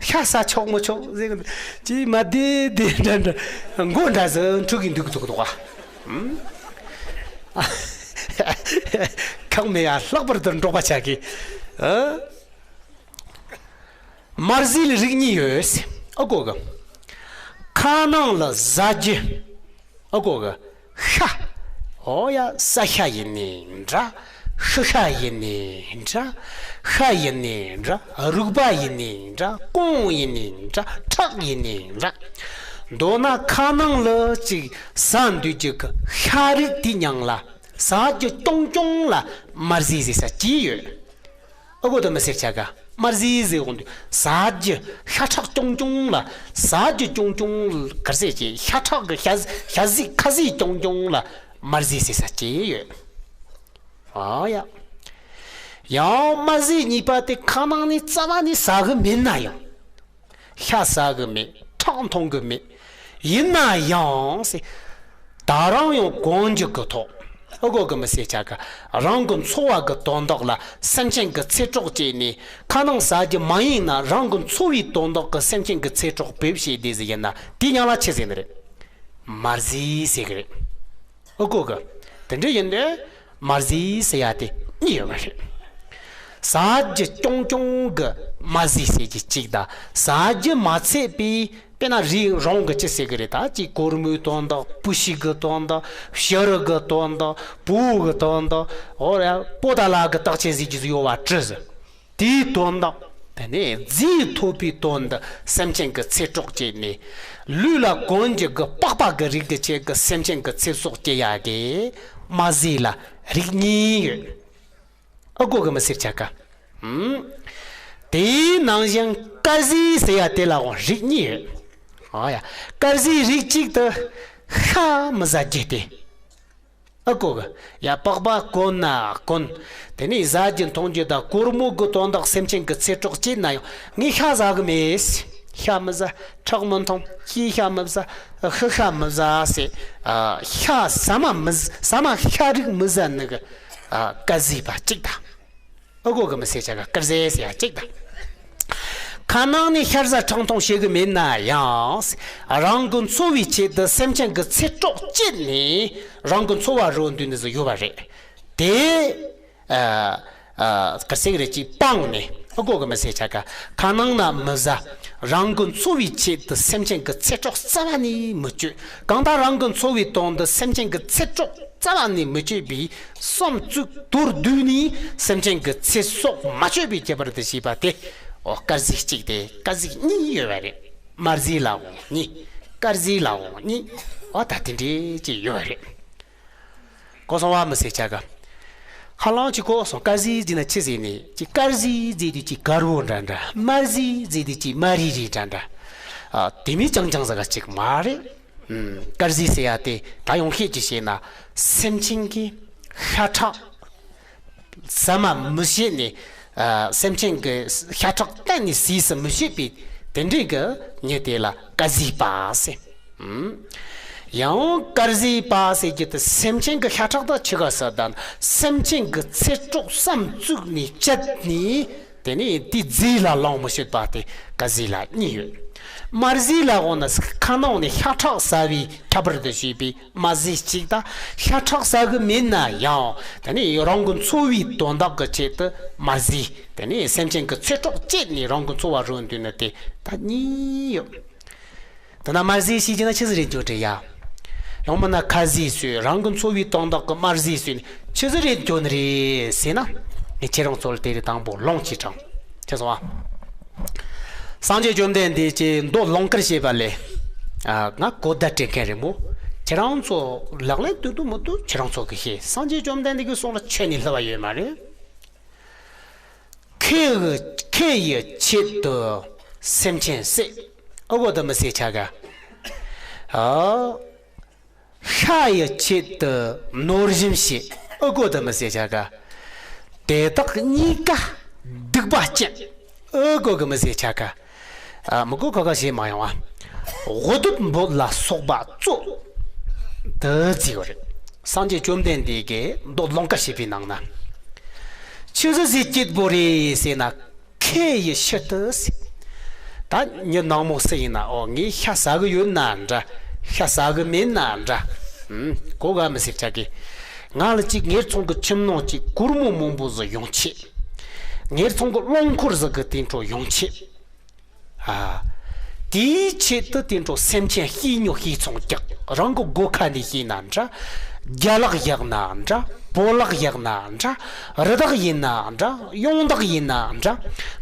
ཤ་ཟ་ཆོག་མི་ཆོག་ཟེར་གི་ཅི་མ་བདེ་བདེ་འདྲ་འདྲ་མགོ་འདྲ་ཟེར་འཁྲུག་གི་འདུག་འདུག་འདུག་ག་ཁག་མེད་ཡ་ལྷག་པར་དུ་འབྲོག་པ་ཆ་གི་ཨ། དམར་ཟས་ལ་རིགས་གཉིས་ཡོད། ཨ་གོ་གི་ཁ་ནང་ལ་ཟ་རྒྱུ། ཨ་གོ་གི་ཤ། ཨོ་ཡ་ས་ཤ་ཡིན་ནའི་འདྲ། ཤི་ཤ་ཡིན་ནའི་འདྲ། ཤ་ཡིན་ནའི་འདྲ། རུག་པ་ཡིན་ནའི་འདྲ། ཀོང་ཡིན་ནའི་འདྲ། ཁྲག་ཡིན་ནའི་འདྲ། མདོར་ན་ཁ་ནང་ལ་ཅིག་ཟ་འདོད་རྒྱུ་གི་ཤ་རིགས་དེ་མཉམ་ལ་ཟ་རྒྱུ་རྐྱང་རྐྱང་ལ་དམར་ཟས་ཟེར་ས་ཅི་ཡོད། ཨ་གོ་དུ་མི་ཟེར་ཆ་ག་དམར་ཟས་ཟེར་འོང་དུས་ཟ་རྒྱུ་ཤ་ཁྲག་རྐྱང་རྐྱང་ལ་ཟ་རྒྱུ་རྐྱང་རྐྱང་གར་ཟས་ཀྱི་ཤ་ཁྲག་གི་ཤ་ཤ་ཟས་ཁ་ཟས་རྐྱང་རྐྱང་ལ་དམར་ཟས་ཟེར་ས་ཅི་ཡོད། ཨ་ཡ། ཡང་དམར་ཟས་གཉིས་པ་དེ་ཁ་ནང་ནས་རྩ་བ་ནས་ཟ་གི་མེད་ན་ཡང་། ཤ་ཟ་གི་མེད། ཁྲག་འཐུང་གི་མེད། ཡིན་ན་ཡང་ཟེར། ད་རུང་ཡང་གོན་རྒྱུ་གི་ཐོག་ཨ་གོ་གི་མི་ཟེར་ཆ་ག་རང་གི་འཚོ་བ་གི་དོན་དག་ལ་སེམས་ཅན་གི་ཚེ་སྲོག་བཅད་ནས་ཁ་ནང་ཟ་རྒྱུ་མ་ཡིན་ན་རང་གི་འཚོ་བའི་དོན་དག་གི་སེམས་ཅན་གི་ཚེ་སྲོག་འབེབས་བྱས་དེ་ཟིག་ཡིན་ན་དེའི་མྱིང་ལ་ཆི་ཟེར་ནི་རེད། དམར་ཟས་ཟེར་གི་རེད། ཨ་གོ་གི་དེ་འདྲ་ཡིན་དུས་དམར་ཟས་ཟེར་ཡ་དེ་གཉིས་ཡོད་པ་རེད། ཟ་རྒྱུ་རྐྱང་རྐྱང་གི་དམར་ཟས་ཟེར་གྱི་གཅིག་དང་ཟ་རྒྱུ་མ་ཚད་པའི་དཔེར་ན་རིགས་རང་གི་ཅི་ཟེར་གི་རེད། ད་ཅིག་གོར་མོའི་དོན་དག་སྤུ་ཤིང་གི་དོན་དག་ཕྱི་རུ་གི་དོན་དག་བོའུ་གི་དོན་དག་འོ་ར་པོ་ཏ་ལ་གི་རྟགས་ཅན་ཟེར་གྱི་ཡོད་པ་བྲིས་ཟིན། དེའི་དོན་དག་དེ་ནས་རྫས་ཐོབ་པའི་དོན་དུ་སེམས་ཅན་གྱི་ཚེ་སྲོག་བཅད་ནས་ལུས་ལ་གོན་རྒྱུ་གི་པགས་པ་གི་རིགས་ཀྱི་ཆེད་ཀྱི་སེམས་ཅན་གྱི་ཚེ་སྲོག་བཅད་ཡ་གི་དམར་ཟས་ལ་རིགས་གཉིས་ཡོད། ཨ་གོ་གི་མི་ཟེར་ཆ་ག་ཨུམ། དེའི་ནང་བཞིན་དཀར་ཟས་ཟེར་ཡ་དེ་ལའང་རིགས་གཉིས་ཡོད། ཨ་ཡ། དཀར་ཟས་རིགས་གཅིག་ཏུ་ཤ་མི་ཟ་རྒྱུ་སྟེ། ཨ་གོ་གི་ཡ་པགས་པ་གོན་ན་གོན། དེ་ནས་ཟ་རྒྱུ་འཐུང་རྒྱུ་དང་གོར་མོ་གི་དོན་དག་སེམས་ཅན་གྱི་ཚེ་སྲོག་བཅད་ན་ཡང་ངས་ཤ་ཟ་གི་མེད། ཤ་མི་ཟ། ཁྲག་མི་འཐུང་། སྐྱེ་ཤ་མི་ཟ། ཤི་ཤ་མི་ཟ་ཟེར། ཤ་ཟ་མ་མི་ཟ་མ་ཤ་རིགས་མི་ཟ་ནི་གི་དཀར་ཟས་པ་གཅིག་དང་། ཨ་གོ་གི་མི་ཟེར་ཆ་ག་དཀར་ཟས་ཟེར་ཡ་གཅིག་དང་། ཁ་ནང་ནས་ཤ་ཟ་ཁྲག་འཐུང་བྱེད་གི་མེད་ན་ཡང་། རང་གི་འཚོ་བའི་ཆེད་དུ་སེམས་ཅན་གྱི་ཚེ་སྲོག་བཅད་ནས་རང་གི་འཚོ་བ་རོལ་འདོད་ནི་ཟིག་ཡོད་པ་རེད། དེ། ཨ། ཨ། དཀར་ཟས་རེད་ཅིག་སྤངས་ནས་ཨ་གོ་གི་མི་ཟེར་ཆ་ག་ཁ་ནང་ན་མི་ཟ། རང་གི་འཚོ་བའི་ཆེད་དུ་སེམས་ཅན་གྱི་ཚེ་སྲོག་རྩ་བ་ནས་མི་གཅོད། གང་ལྟར་རང་གི་འཚོ་བའི་དོན་དུ་སེམས་ཅན་གྱི་ཚེ་སྲོག་རྩ་བ་ནས་མི་གཅོད་པའི་བསམ་ཚུལ་མདོར་བསྡུས་ནས་སེམས་ཅན་གྱི་ཚེ་སྲོག་མ་གཅོད་པའི་ཁྱད་པར་དུ་བྱས་པ་དེ། འོ་དཀར་ཟས་གཅིག་དེ་དཀར་ཟས་གཉིས་ཡོད་པ་རེད། དམར་ཟས་ལའང་གཉིས། དཀར་ཟས་ལའང་གཉིས། འོ་ད་དེ་འདྲས་ཅིག་ཡོད་པ་རེད། གོ་སོང་བ་མི་ཟེར་ཆ་ག་ཧ་ལམ་ཅིག་གོ་སོང་། དཀར་ཟས་ཟེར་ན་ཆི་ཟེར་ནས་ཅིག་དཀར་ཟས་ཟེར་དུས་ཅིག་དཀར་པོ་འདྲ་འདྲ། དམར་ཟས་ཟེར་དུས་ཅིག་དམར་རིལ་རིལ་འདྲ་འདྲ། ཨ། དེ་མིན་རྐྱང་རྐྱང་ཟེར་ག་ཅིག་མ་རེད། ཨུམ། དཀར་ཟས་ཟེར་ཡ་དེ་ད་ཡོང་ཤེས་ཀྱི་བཤད་ན་སེམས་ཅན་གྱི་ཤ་ཁྲག་ཟ་མ་མི་བྱེད་ནས། ཨ། སེམས་ཅན་གྱི་ཤ་ཁྲག་གཏན་ནས་ཟས་སུ་མི་བྱེད་པའི་དེ་འདྲའི་གི་མྱི་དེ་ལ་དཀར་ཟས་པ་ཟེར། ཨུམ། ཡང་དཀར་ཟས་པ་ཟེར་རྒྱུ་དེ་སེམས་ཅན་གྱི་ཤ་ཁྲག་དང་ཆི་ག་ཟེར་དང་སེམས་ཅན་གྱི་ཚེ་སྲོག་བསམ་བཙུགས་ནས་བཅད་ནས་དེ་ནས་དེ་རྫས་ལ་ལོངས་མི་སྤྱོད་པ་དེ་དཀར་ཟས་ལ་གཉིས་ཡོད། དམར་ཟས་ལ་འོ་ན་ཁ་ནང་ནས་ཤ་ཁྲག་ཟ་བའི་ཁྱད་པར་དུ་བྱས་པའི་དམར་ཟས་གཅིག་དང་ཤ་ཁྲག་ཟ་གི་མེད་ན་ཡང་དེ་ནས་རང་གི་འཚོ་བའི་དོན་དག་གི་ཆེད་དུ་དམར་ཟས་དེ་ནས་སེམས་ཅན་གྱི་ཚེ་སྲོག་བཅད་ནས་རང་གི་འཚོ་བ་རོལ་འདོད་ནི་དེ་ད་གཉིས་ཡོད། དེ་ན་དམར་ཟས་ཞེས་བགྱི་ན་ཆི་ཟིག་རེད་འགྱོ་དྲི་ཡ། ཡང་མིན་ན་ཁ་ཟས་ཟོས་རང་གི་འཚོ་བའི་དོན་དག་གི་དམར་ཟས་ཟོས་ནས་ཆི་ཟིག་རེད་འགྱོ་ནི་རེད་ཟེར་ན། ངས་ཁྱེད་རང་ཚོ་ལ་དེ་རིང་དང་པོ་ལོངས་ཀྱིས་དྲངས། ཁྱེད་སོང་ཨ། སངས་རྒྱས་བཅོམ་ལྡན་འདས་ཀྱིས་མདོ་ལུང་དཀར་བཤད་པ་ལས། ཨ། ང་གོ་བརྡ་སྤྲད་མཁན་རེད་མོ། ཁྱེད་རང་ཚོ་ལག་ལེན་འདུག་འདུག་མི་འདུག་ཁྱེད་རང་ཚོ་གིས་ཤེས། སངས་རྒྱས་བཅོམ་ལྡན་འདས་ཀྱི་གསུང་ལ་ཁྱོན་ནས་ལྷུ་བ་ཡོད་མ་རེད། ཁེ་ཡི་ཁེ་ཡི་ཆེད་དུ་སེམས་ཅན་བསད། ཨ་གོ་དེ་མི་བསད་ཆ་ག་ཨ། ཤ་ཡི་ཆེད་དུ་ནོར་སྦྱིན་བྱེད། ཨ་གོ་དེ་མི་བསད་ཆ་ག་དེ་དག་གཉིས་ཀ་སྡིག་པ་ཅན། ཨ་གོ་གི་མི་བསད་ཆ་ག་ཨ། མི་གོ་ཁ་ཁ་བྱེད་མ་ཡོང་བ། དབུ་དུད་འབོད་ལ་སོགས་པ་གཙོ། དེ་བརྩིས་པ་རེད། སངས་རྒྱས་བཅོམ་ལྡན་འདས་ཀྱིས་མདོ་ལུང་དཀར་བཤད་པའི་ནང་ན། ཆི་ཟིག་ཟེར་སྐྱིད་པོ་རེད་ཟེར་ན། ཁེ་ཡི་ཆེད་དུ་ཟེར། ད་མྱི་ནག་མོ་སུ་ཡིན་ན། ཨོ། ངས་ཤ་ཟ་གི་ཡོད་ན་འདྲ། ཤ་ཟ་གི་མེད་ན་འདྲ། ཨུམ། གོ་ག་མི་ཟེར་ཆ་གི་ང་ལ་ཅིག་ངེད་ཚང་གི་ཁྱིམ་ནང་ཅིག་སྒོར་མོ་མང་པོ་ཟིག་ཡོང་ཆེད། ངེད་ཚང་གི་རླངས་འཁོར་ཟིག་གི་དེ་འཕྲོ་ཡོང་ཆེད། ཨ། དེའི་ཆེད་དུ་དེ་འཕྲོ་སེམས་ཅན་བཤས་ཉོ་བཤས་ཚོང་རྒྱག་རང་གི་སྒོ་ཁ་ནས་བཤས་ན་འདྲ། རྒྱ་ལག་བཞག་ན་འདྲ། བོད་ལག་བཞག་ན་འདྲ། རི་དྭགས་ཡིན་ན་འདྲ། ཡོང་བདག་ཡིན་ན་འདྲ།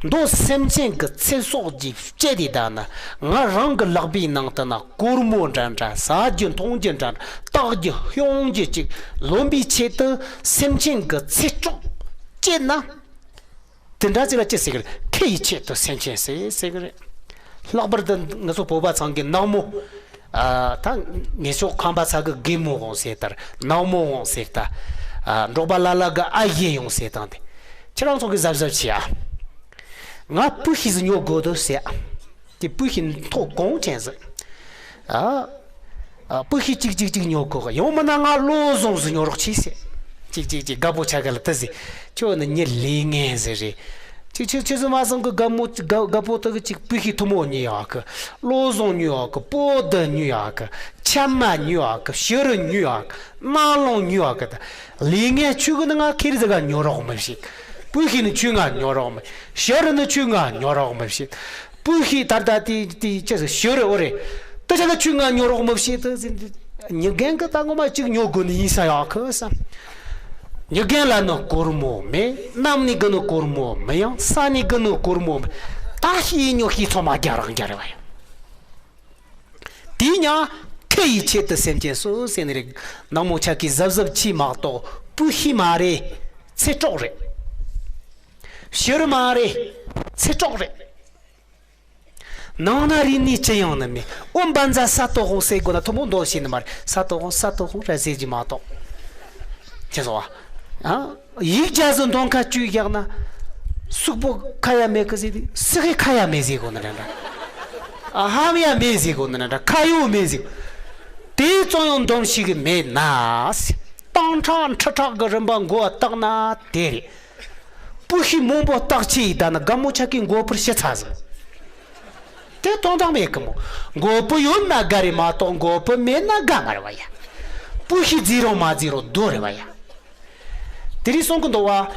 མདོ་སེམས་ཅན་གྱི་ཚེ་སྲོག་གི་སྤྱད་དེ་བསྡད་ན། ང་རང་གི་ལག་པའི་ནང་དུ་ན་སྒོར་མོ་འདྲ་འདྲ། ཟ་རྒྱུ་འཐུང་རྒྱུ་འདྲ་འདྲ། བཏགས་རྒྱུ་ཤོང་རྒྱུ་ཅིག་ལོན་པའི་ཆེད་དུ་སེམས་ཅན་གྱི་ཚེ་སྲོག་བཅད་ན། དེ་འདྲ་ཅིག་ལ་ཅི་ཟེར་གི་རེད། ཁེ་ཡི་ཆེད་དུ་སེམས་ཅན་བསད་ཟེར་གི་རེད། ལྷག་པར་དུ་ང་ཚོ་བོད་པ་ཚང་གི་ནག་མོ། ཨ། ད་ངེད་ཚོ་ཁམས་པ་ཚང་གི་རྒན་མོ་འོང་ཟེར་ད། ནག་མོ་འོང་ཟེར་ད། ཨ། འབྲོག་པ་ལ་ལ་གི་ཨ་ཡེ་ཡོང་ཟེར་དང་དེ། ཁྱེད་རང་ཚོ་གི་གཟབ་གཟབ་བྱེད་ཨ། ང་སྤུ་ཤི་ཟིག་ཉོ་དགོས་འདུག་ཟེར་ཨ། དེ་སྤུ་ཤི་མཐོ་གོང་ཅན་ཟིག་ཨ། ཨ། སྤུ་ཤི་གཅིག་གཅིག་གཅིག་ཉོ་དགོས། ཡང་མིན་ན་ང་བློ་བཟང་ཟིག་ཉོ་རོགས་གྱིས་ཟེར། གཅིག་གཅིག་གཅིག་རྒད་པོ་ཆ་ག་ལ་དེ་ཟེར། ཁྱོད་ནི་མྱི་ལས་ངན་ཟིག་རེད། ཅིག་ཆི་ཆི་ཟིག་མ་སོང་གི་རྒད་མོ་རྒད་རྒད་པོ་དེ་གི་ཅིག་སྤུ་ཤི་མཐུ་མོ་ཉོ་ཡག་གི། བློ་བཟང་ཉོ་ཡག་གི། པོ་ཏི་ཉོ་ཡག་གི། ཆབ་མ་ཉོ་ཡག་གི། བྱི་རུ་ཉོ་ཡག་གི། གནམ་ལོང་ཉོ་ཡག་གི། ད་ལས་ངན་ཁྱོད་གི་ནི་ང་ཁེར་ཟིག་ག་ཉོ་རོགས་མི་བྱེད། སྤུ་ཤི་ནི་ཁྱོད་ང་ཉོ་རོགས་མི། བྱི་རུ་ནི་ཁྱོད་ང་ཉོ་རོགས་མི་བྱེད། སྤུ་ཤི་ད་ལྟ་དེ་དེ་ཅི་ཟེར། བྱི་རུ་འོ་རེད། དེ་ཆ་ལ་ཁྱོད་ང་ཉོ་རོགས་མི་བྱེད་དུ་ཟིན་དུས། མྱི་རྒན་གི་ད་ངོ་མ་གཅིག་ཉོ་དགོས་ནི་ཡིན་ས་ཡག་གི་བསམ། མྱི་རྒན་ལ་ནི་སྒོར་མོ་མེད། གནམ་ནས་གི་ནི་སྒོར་མོ་མི་ཡོང་། ས་ནས་གི་ནི་སྒོར་མོ་མེད། ད་ཤི་ཉོ་ཤི་ཚང་མ་རྒྱ་རང་རྒྱ་རེད་བ་ཡ། དེས་ཀྱང་ཁེ་ཡི་ཆེད་དུ་སེམས་ཅན་གསོད་ཟེར་ནི་རེད། ནག་མོ་ཆ་གིས་གཟབ་གཟབ་བྱས་མ་གཏོགས་སྤུ་ཤི་མ་རེད། ཚེ་སྲོག་རེད། བྱི་རུ་མ་རེད། ཚེ་སྲོག་རེད། ནང་ན་རིག་གནས་ཅི་ཡང་ནི་མེད། ཨོ་བན་ཛ་ས་ཏོ་ཧོ་ཟེར་དགོས་ན་ཐུ་མོ་མདོ་ཤེས་ནི་མ་རེད། ས་ཏོ་ཧོ་ས་ཏོ་ཧོ་ར་ཟེར་གྱི་མ་གཏོགས། ཁྱེད་ཚོ་བ། ཨ། ཡིག་བརྒྱ་ཟིག་འདོན་ཁ་བཅུག་བཞག་ན། སུག་པོ་ཁ་ཡ་མེད་གི་ཟེར་དུས་སུ་གི་ཁ་ཡ་མེད་ཟེར་གོ་ནི་རེད་འདྲ། ཨ། ཧམ་ཡ་མེད་ཟེར་གོ་ནི་རེད་འདྲ། ཁ་ཡོ་མེད་ཟེར། དེ་ཙང་ཡང་འདོན་ཤེས་གི་མེད་ན། སྟོང་ཕྲག་ཁྲི་ཕྲག་གི་རིམ་པ་མགོ་བཏགས་ན་དེ་རེད། སྤུ་ཤི་མང་པོ་བཏགས་ཆེ་ཡི་ད་ན་རྒན་མོ་ཆ་གི་མགོ་པུར་ཤི་ཚ་ཟིག་དེ་དོན་དག་མེད་གི་མོ། མགོ་པུ་ཡོད་ན་དགའ་རེད་མ་གཏོགས་མགོ་པུ་མེད་ན་དགའ་མ་རེད་བ་ཡ། སྤུ་ཤི་རྫི་རང་མ་རྫི་རང་རྡོ་རེད་བ་ཡ། དེ་རིང་གསུང་གི་འདུག་བ།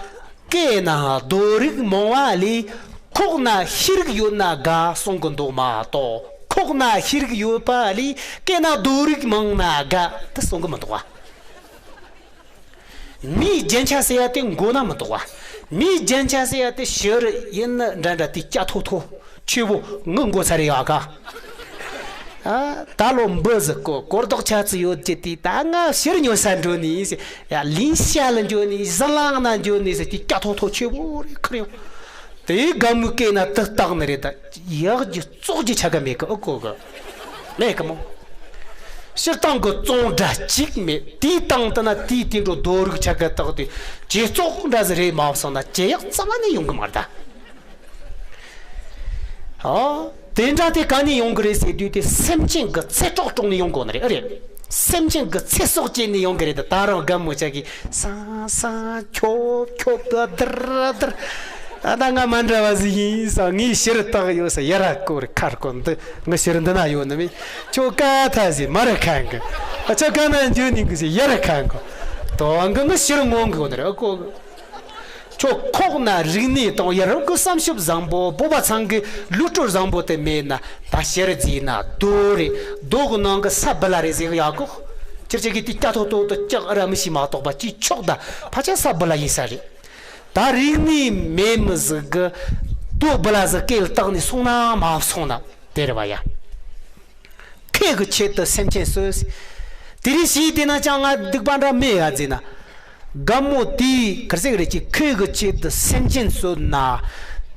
སྐེ་ན་རྡོ་རིགས་མང་བ་ལས། ཁོག་ན་ཤེས་རིག་ཡོད་ན་དགའ་གསུང་གི་འདུག་མ་གཏོགས། ཁོག་ན་ཤེས་རིག་ཡོད་པ་ལས་སྐེ་ན་རྡོ་རིགས་མང་ན་དགའ་དེ་གསུང་གི་མི་འདུག་བ། མིའི་རྒྱན་ཆ་ཟེར་ཡ་དེ་མགོ་ན་མི་འདུག་བ། མིའི་རྒྱན་ཆ་ཟེར་ཡ་དེ་བྱི་རུ་ཡིན་ནི་འདྲ་འདྲ་དེ་སྐྱ་ཐོ་ཐོ་ཆེ་བོ་ངུ་མགོ་ཚ་རེ་ཡག་ག་ཨ། ད་ལོ་འབུ་ཟིག་གོ་གོར་རྡོག་ཆ་ཚི་ཡོད་ཀྱི་དེ་ད་ང་བྱི་རུ་ཉོ་ས་འགྲོ་ནི་ཟེར། ཡ་ལིན་ཤ་ལ་འགྲོ་ནི་ཟི་ལང་ན་འགྲོ་ནི་ཟེར་དེ་སྐྱ་ཐོ་ཐོ་ཆེ་བོ་རེ་ཁུར་ཡོང་། དེ་དགའ་མོའི་སྐེ་ན་དུ་བཏགས་ནི་རེད་ད། ཡག་གི་བཙོག་གི་ཆ་ག་མེད་གི་ཨ་གོ་གི་མེད་གི་མོ། སྤྱིར་བཏང་གི་བཙོང་སྒྲ་གཅིག་མེད། དེའི་སྟེང་དུ་ན་དེའི་དེ་འགྲོ་རྡོ་རིགས་ཆ་ག་བཏགས་ཏེ་ཇེ་བཙོག་འདྲ་ཟིག་རེད་མ་སོང་ན་ཇེ་ཡག་རྩ་བ་ནས་ཡོང་གི་མ་རེད་ད། ཨོ། དེ་འདྲ་དེ་ག་ནས་ཡོང་གི་རེད་ཟེར་དུས་དེ་སེམས་ཅན་གི་ཚེ་སྲོག་དཀྲོགས་ནས་ཡོང་གོ་ནི་རེད་ཨ་རེད། སེམས་ཅན་གི་ཚེ་སྲོག་བཅད་ནས་ཡོང་གི་རེད་ད། ད་རུང་རྒན་མོ་ཆ་གིས་སང་སང་ཁྱོ་ཁྱོ་པ་དར་དར། ཨ་ད་ང་མ་འདྲ་བ་ཟིག་ཡིན་ས། ངས་ཕྱིར་བཏགས་ཡོད་ས་ཡ་ར་ཀོ་རེ་ཁར་ཀོ་འདི་ང་ཕྱིར་འདི་ན་ཡོད་ནི་མིན། ཁྱོ་ཀ་ཐ་ཟིག་མ་ར་ཁན་གི། ཨ་ཁྱོ་ཀ་ན་འཇུ་ནི་གི་ཟིག་ཡ་ར་ཁན་གི། དོ་གི་ང་ཕྱིར་ངོ་གི་ཡོད་ནི་རེད་ཨ་ཀོ་གི། ཁྱོད་ཁོག་ན་རིག་གནས་དང་ཡ་རབས་ཀྱི་བསམ་ཞིབ་བཟང་པོ། བོད་པ་ཚང་གི་ལུས་སྲོལ་བཟང་པོ་དེ་མེད་ན་ད་ཕྱིར་རྫིས་ན་རྡོ་རེད། རྡོ་གི་ནང་གི་ས་བུ་ལ་རེད་ཟེར་གི་ཡག་གོ། ཁྱེད་ཅག་གིས་དེ་སྐྱ་ཐོ་ཐོ་དུ་ལྕགས་ར་མི་ཤི་མ་གཏོགས་པ་ཅིག་ཆོག་ད་ཕ་ཆ་ས་བུ་ལ་ཡིན་ས་རེད། ད་རིག་གནས་མེད་མི་ཟིག་གི་ བུ་བུ་ལ་ཟི་སྐེ་ལ་བཏགས་ནས་སོང་ན་མ་སོང་ན་དེ་རེད་བ་ཡ། ཁེ་གི་ཆེད་དུ་སེམས་ཅན་གསོད། དེ་རིང་ཞིག་དེ་ན་ཅང་ང་སྡིག་པ་འདྲ་མེད་ཡ་ཟེར་ན། དགའ་མོ་དེས་གར་ཟེར་གི་རེད་ཅིག་ཁེ་གི་ཆེད་དུ་སེམས་ཅན་གསོད་ན།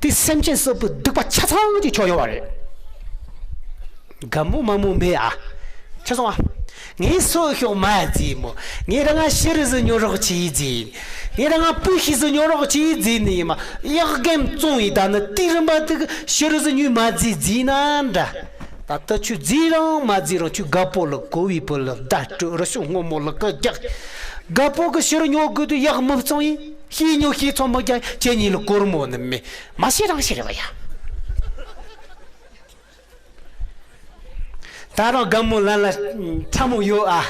དེ་སེམས་ཅན་གསོད་པའི་སྡིག་པ་ཆ་ཚང་གཅིག་ཆོག་ཡོད་བ་རེད། དགའ་མོ་མ་མོ་མེད་ཨ། ཆ་སོང་ཨ། ངས་སོ་ཤོག་མ་ཟེར་མོ། ངས་རང་ང་ཤི་རི་ཟི་ཉོ་རོགས་བྱེད་ཟེར། ངས་རང་ང་སྤུ་ཤི་ཟི་ཉོ་རོགས་བྱེད་ཟེར་ནི་ཡིན་མ། གཡག་རྒན་བཙོང་ཡི་ད་ནི་དེ་རིམ་པ་དེ་གི་ཤི་རི་ཟི་ཉོས་མ་ཟེར་ཟེར་ན་འདྲ། ད་ལྟ་ཁྱོད་ཟེར་རང་མ་ཟེར་རང་ཁྱོད་དགའ་པོ་ལ་གོ་བའི་བུ་ལ་བརྡ་སྤྲོད་རི་ཤོག་སྔོན་མོ་ལ་ཀི་རྒྱག་དགའ་པོ་གི་ཤི་རི་ཉོ་དགོས་དུས་གཡག་མི་བཙོང་ཡིན། ཤི་ཉོ་ཤི་ཚོང་མི་རྒྱག་ཁྱེད་གཉིས་ལ་སྒོར་མོ་ནི་མེད། མ་ཤི་རང་ཤི་རེད་བ་ཡ། ད་རང་དགའ་མོ་ལ་ལ་ཕྲ་མོ་ཡོད་ཨ།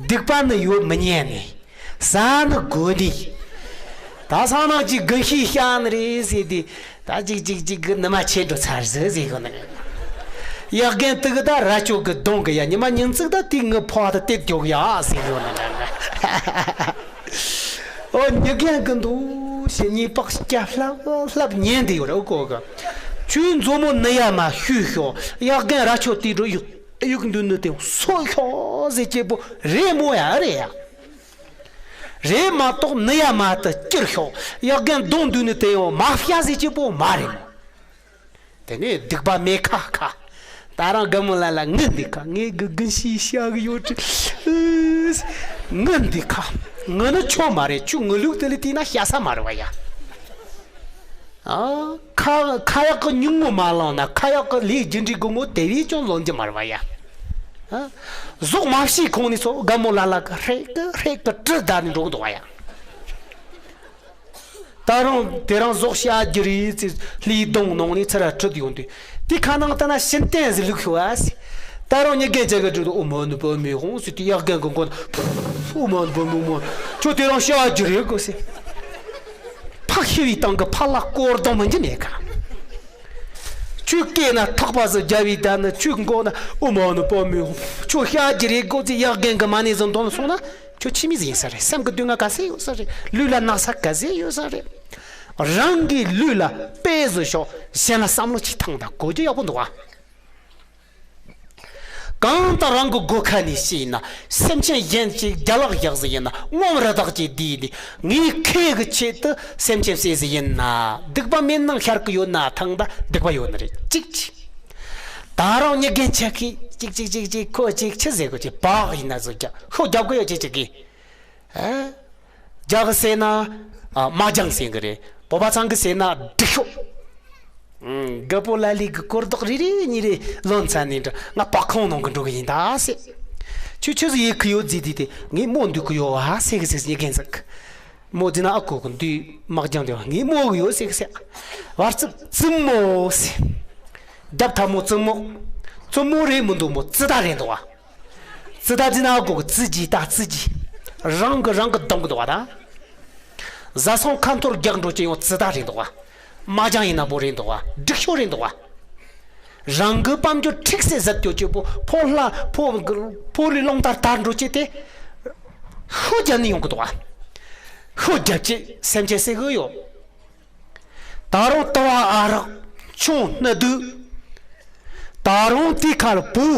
སྡིག་པ་ནི་ཡོད་མི་ཉན་ནི། ཟ་ནི་དགོས་ནི། ད་སང་ནང་གི་དགུན་ཤེས་ཤ་ནི་རེད་ཟེར་ཏེ། ད་ཅིག་ཅིག་ཅིག་གི་ནི་མ་ཆེ་འགྲོ་ཚར་ཟེར་ཟེར་གོ་ནི་རེད། གཡག་རྒན་དུ་གི་ད་ར་ཅོ་གི་གདོང་གི་ཡ་ཉི་མ་ཉིན་ཙིག་ད་དེ་ངི་ཕོ་ད་དེ་མགྱོགས་ཡ་ཟེར་གོ་ནི་རེད། ཨོ་ཉི་རྒན་གི་འདུག་ཞེས་ཉེས་པགས་སྐྱ་ལྷབ་ལྷབ་ཉན་དེ་ཡོད་རེད་ཨོ་ཀོ་གི། ཁྱོད་མཛོ་མོ་ནི་ཡ་མ་ཤུས་ཤོག་གཡག་རྒན་ར་ཆོ་དེ་འགྲོ་ཡུག་ཡུག་འདུག་ནི་དེ་སོ་ཤོག་ཟེར་སྐྱེ་པོ་རེད་མོ་ཡ་རེད་ཡ། རེད་མ་གཏོགས་ནི་ཡ་མ་དུ་སྐྱུར་ཤོག་གཡག་རྒན་གདོང་འདུག་ནི་དེ་ཡང་མ་ཕྱ་ཟེར་སྐྱེ་པོ་མ་རེད་མོ། དེ་ནས་སྡིག་པ་མེད་ཁ་ཁ། ད་རང་དགའ་མོ་ལ་ལ་ངུ་འདི་ཁ་ངས་དགུ་དགུན་ཤེས་བཤའ་གི་ཡོད་དྲི། ངུ་འདི་ཁ། ངུ་ནི་ཆོ་མ་རེད་ཁྱོད་ངུ་ལུག་དེ་ལས་དེ་ན་བཤའ་ས་མ་རེད་བ་ཡ། ཨ། ཁ་ཁ་ཡག་གི་ཉུང་ངུ་མ་ལངས་ན་ཁ་ཡག་གི་ལས་རྒྱུ་འབྲས་དགོས་ངོ་དེ་བས་ཀྱང་ལོན་རྒྱུ་མ་རེད་བ་ཡ། ཨ། ཟོག་མ་བཤས་གོང་ནས་ཚོ་དགའ་མོ་ལ་ལ་གི་ཧྲེ་གི་ཧྲེ་གི་དྲི་བདའ་ནས་འགྲོ་གི་འདུག་བ་ཡ། ད་རུང་དེ་རང་ཟོག་བཤའ་རྒྱུ་རེད་ཟེར་ལྷའི་གདོང་ནང་ནས་ཚུར་ར་ཁྲིད་ཡོང་དུས་དེ་ཁ་ནང་ལྟ་ན་ཤིན་ཏན་ཟེར་ལུག་ཤོག་ཨ་སི། ད་རུང་ཉི་རྒན་ཅག་གི་དྲུད་དུ་ཨོ་མ་ནུ་པ་མི་ཧོང་ཟེར་དུས་གཡག་རྒན་གི་མགོ་ན་ཨོ་མ་ནུ་པ་མི་མོ་ཁྱོད་དེ་རང་བཤའ་རྒྱུ་རེད་གོ་སི། ཕག་ཤི་བའི་སྟེང་གི་ཕ་ལ་སྐོར་གཏོང་མི་འཇི་མེད་ཀ་ཁྱོད་སྐེ་ན་ཐག་པ་ཟིག་རྒྱབ་བའི་ད་ནི་ཁྱོད་མགོ་ན་ཨོ་མ་ནུ་པ་མི་ཧོང་ཁྱོད་བཤའ་རྒྱུ་རེད་གོ་ཟེར་གཡག་རྒན་གི་མ་ནས་ཟིན་དོན་སོང་ན། ཁྱོད་ཁྱིམ་མི་ཟིག་ཡིན་ས་རེད། སེམས་ཀྱི་སྡུག་བསྔལ་ག་ཚད་ཡོད་ས་རེད། ལུས་ལ་ན་ཚ་ག་ཚད་ཡོད་ས་རེད། རང་གི་ལུས་ལ་དཔེ་བཟོ་ཤོག་གཞན་ལ་བསམ་བློ་ཅིག་ཐང་དང་གོ་རྒྱུ་ཡག་པོ་འདུག་ཨ། གང་ལྟར་རང་གི་སྒོ་ཁ་ནས་བཤད་ན་སེམས་ཅན་གཞན་གཅིག་རྒྱ་ལག་བཞག་ཟིག་ཡིན་ན་ངོམ་རི་དྭགས་ཀྱི་དུས་འདི་ངའི་ཁེ་གི་ཆེད་དུ་སེམས་ཅན་བསད་ཟིག་ཡིན་ན་སྡིག་པ་མེད་ནང་ཤར་གི་ཡོད་ན་ཐང་ད་སྡིག་པ་ཡོད་ནི་རེད་གཅིག་གཅིག་ད་རུང་ཉི་རྒན་ཆ་ཁི་ཅིག་ཅིག་ཅིག་ཅིག་ཁོ་ཅིག་ཆི་ཟེར་གོ་ཅིག་བག་ཡིན་ན་ཟོ་རྒྱག་ཤོ་རྒྱབ་གི་ཡོད་ཅིག་ཅིག་གི། ཨ། རྒྱ་གི་ཟེར་ན། ཨ། དམག་རྒྱང་ཟེར་གི་རེད། བོད་པ་ཚང་གི་ཟེར་ན་སྒྲིག་ཤོག་ཨུམ། རྒད་པོ་ལ་ལི་གི་སྐོར་རྡོག་རེ་རེ་གཉིས་རེ་ལོན་ཚ་ནས་འདྲ་ང་པག་ཁོང་ནང་གི་འགྲོ་གི་ཡིན་ད་ཟེར། ཁྱོད་ཆི་ཟིག་ཡེ་གི་ཡོད་ཟེར་དུས་དེ་ངས་རྨོ་འདུག་གི་ཡོད་ཨ་ཟེར་གི་ཟེར་ཉི་རྒན་ཟིག་རྨོ་ཟེར་ན་ཨ་ཁུ་གི་འདུས་དམག་རྒྱང་དེ་ངས་རྨོ་གི་ཡོད་ཟེར་གི་ཟེར། བར་ཙི་བཙུན་མོ་ཟེར། རྒྱབ་ཐལ་མོ་བཙུན་མོ། བཙུན་མོ་རེད་མི་འདུག་མོ་ཙི་ད་རེད་འདུག་ཨ། ཙི་ད་ཙི་ན་གོ་གི་ཙི་ཇི་ད་ཙི་ཇི། རང་གི་རང་གི་གདོང་གི་འདུག་བ་ད། བཟའ་ཚང་ཁ་འཐོར་རྒྱག་འགྲོ་ཅི་ཡོང་ཙི་ད་རེད་འདུག་བ། མ་ཅང་ཡིན་ན་པོ་རེད་འདུག་བ། སྒྲིག་ཤོག་རེད་འདུག་བ། རང་གི་དཔལ་འབྱོར་ཁྲིག་སེ་ཟད་ཀྱོ་ཅི་པོ་ཕོ་ལྷ་ཕོ་ཕོ་ལི་ལོང་ད་ད་འགྲོ་ཅི་དེ། ཤོ་རྒྱ་ནི་ཡོང་གི་འདུག་བ། ཤོ་རྒྱ་ཅི་སེམས་ཅན་སེ་གི་ཡོད། ད་རུང་ལྟ་བ་ཨ་རག་ཆུང་སྣ་སྡུག་ད་རུང་དེའི་ཁར་བུ།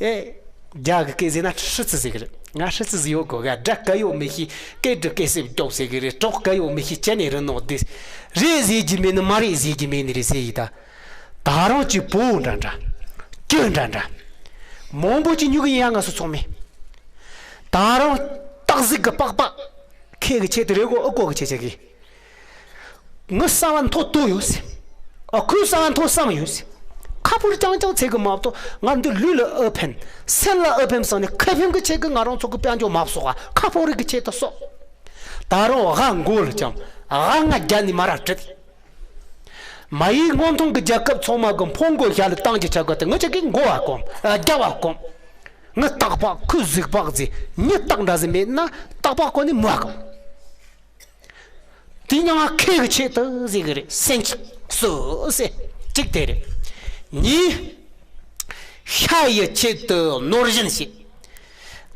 ཨེ། རྒྱ་གི་སྐད་ཟེར་ན་ཧྲི་ཙི་ཟེར་གི་རེད། ང་ཧྲི་ཙི་ཟིག་ཡོད་གོ་ག་སྒྲ་ག་ཡོད་མི་ཤེས་སྐད་འདྲི་སྐད་སེབ་རྒྱོབ་ཟེར་གི་རེད། གྲོགས་ག་ཡོད་མི་ཤེས་ཅན་ནས་རི་ནོག་དེ། རེད་ཟེར་གྱི་མེད་ནི་མ་རེད་ཟེར་གྱི་མེད་ནི་རེད་ཟེར་ཡི་ད། ད་རུང་གྱི་བུ་འདྲ་འདྲ། སྐྱོན་འདྲ་འདྲ། མང་པོ་ཅིག་ཉུག་གི་ཡ་ང་སུ་ཚོགས་མེད། ད་རུང་སྟག་གཟིག་གི་པགས་པ། ཁེ་གི་ཆེད་དུ་རེད་གོ་ཨ་ཀོ་གི་ཆེད་ཆེད་གི། ངི་གསང་བ་མཐོ་ཏོ་ཡོད་སེ། ཨ་ཁུའི་གསང་བ་མཐོ་བསམ་ཡོད་སེ། ཁ་ཕོར་རྐྱང་རྐྱང་ཚེ་གི་མ་གཏོགས་ང་འདི་ལུས་ལ་ཨེ་ཕན། སེམས་ལ་ཨེ་ཕན་བསམ་ནས་ཁེ་ཕན་གི་ཆེད་གི་ང་རང་ཚོ་གི་དཔལ་འབྱོར་མ་གསོག་ག་ཁ་ཕོར་རིག་གི་ཆེད་དུ་གསོག་ད་རུང་ཨ་མགོ་ལ་ཅང་ཨ་ང་རྒྱ་ནི་མ་ར་བྲིད། མ་ཡིག་སྔོན་ཐོན་གི་རྒྱལ་ཁབ་ཚང་མ་གི་འཕོ་འགོ་ཞལ་ལ་བཏང་གི་ཆ་གི་དེ་ངི་ཆ་གི་མགོ་བ་གོམ་རྒྱ་བ་གོམ། ངི་སྟག་པག་ཁུ་གཟིག་པག་ཟེ་ཉི་སྟག་འདྲ་ཟེ་མེད་ན་སྟག་པག་གོ་ནི་མ་གོམ། དེ་མྱང་ང་ཁེ་གི་ཆེད་དུ་ཟེར་གི་རེད་སེམས་ཀྱི་སོ་སེ་གཅིག་དེ་རེད། གཉིས། ཤ་ཡི་ཆེད་དུ་ནོར་བཞིན་བྱེད།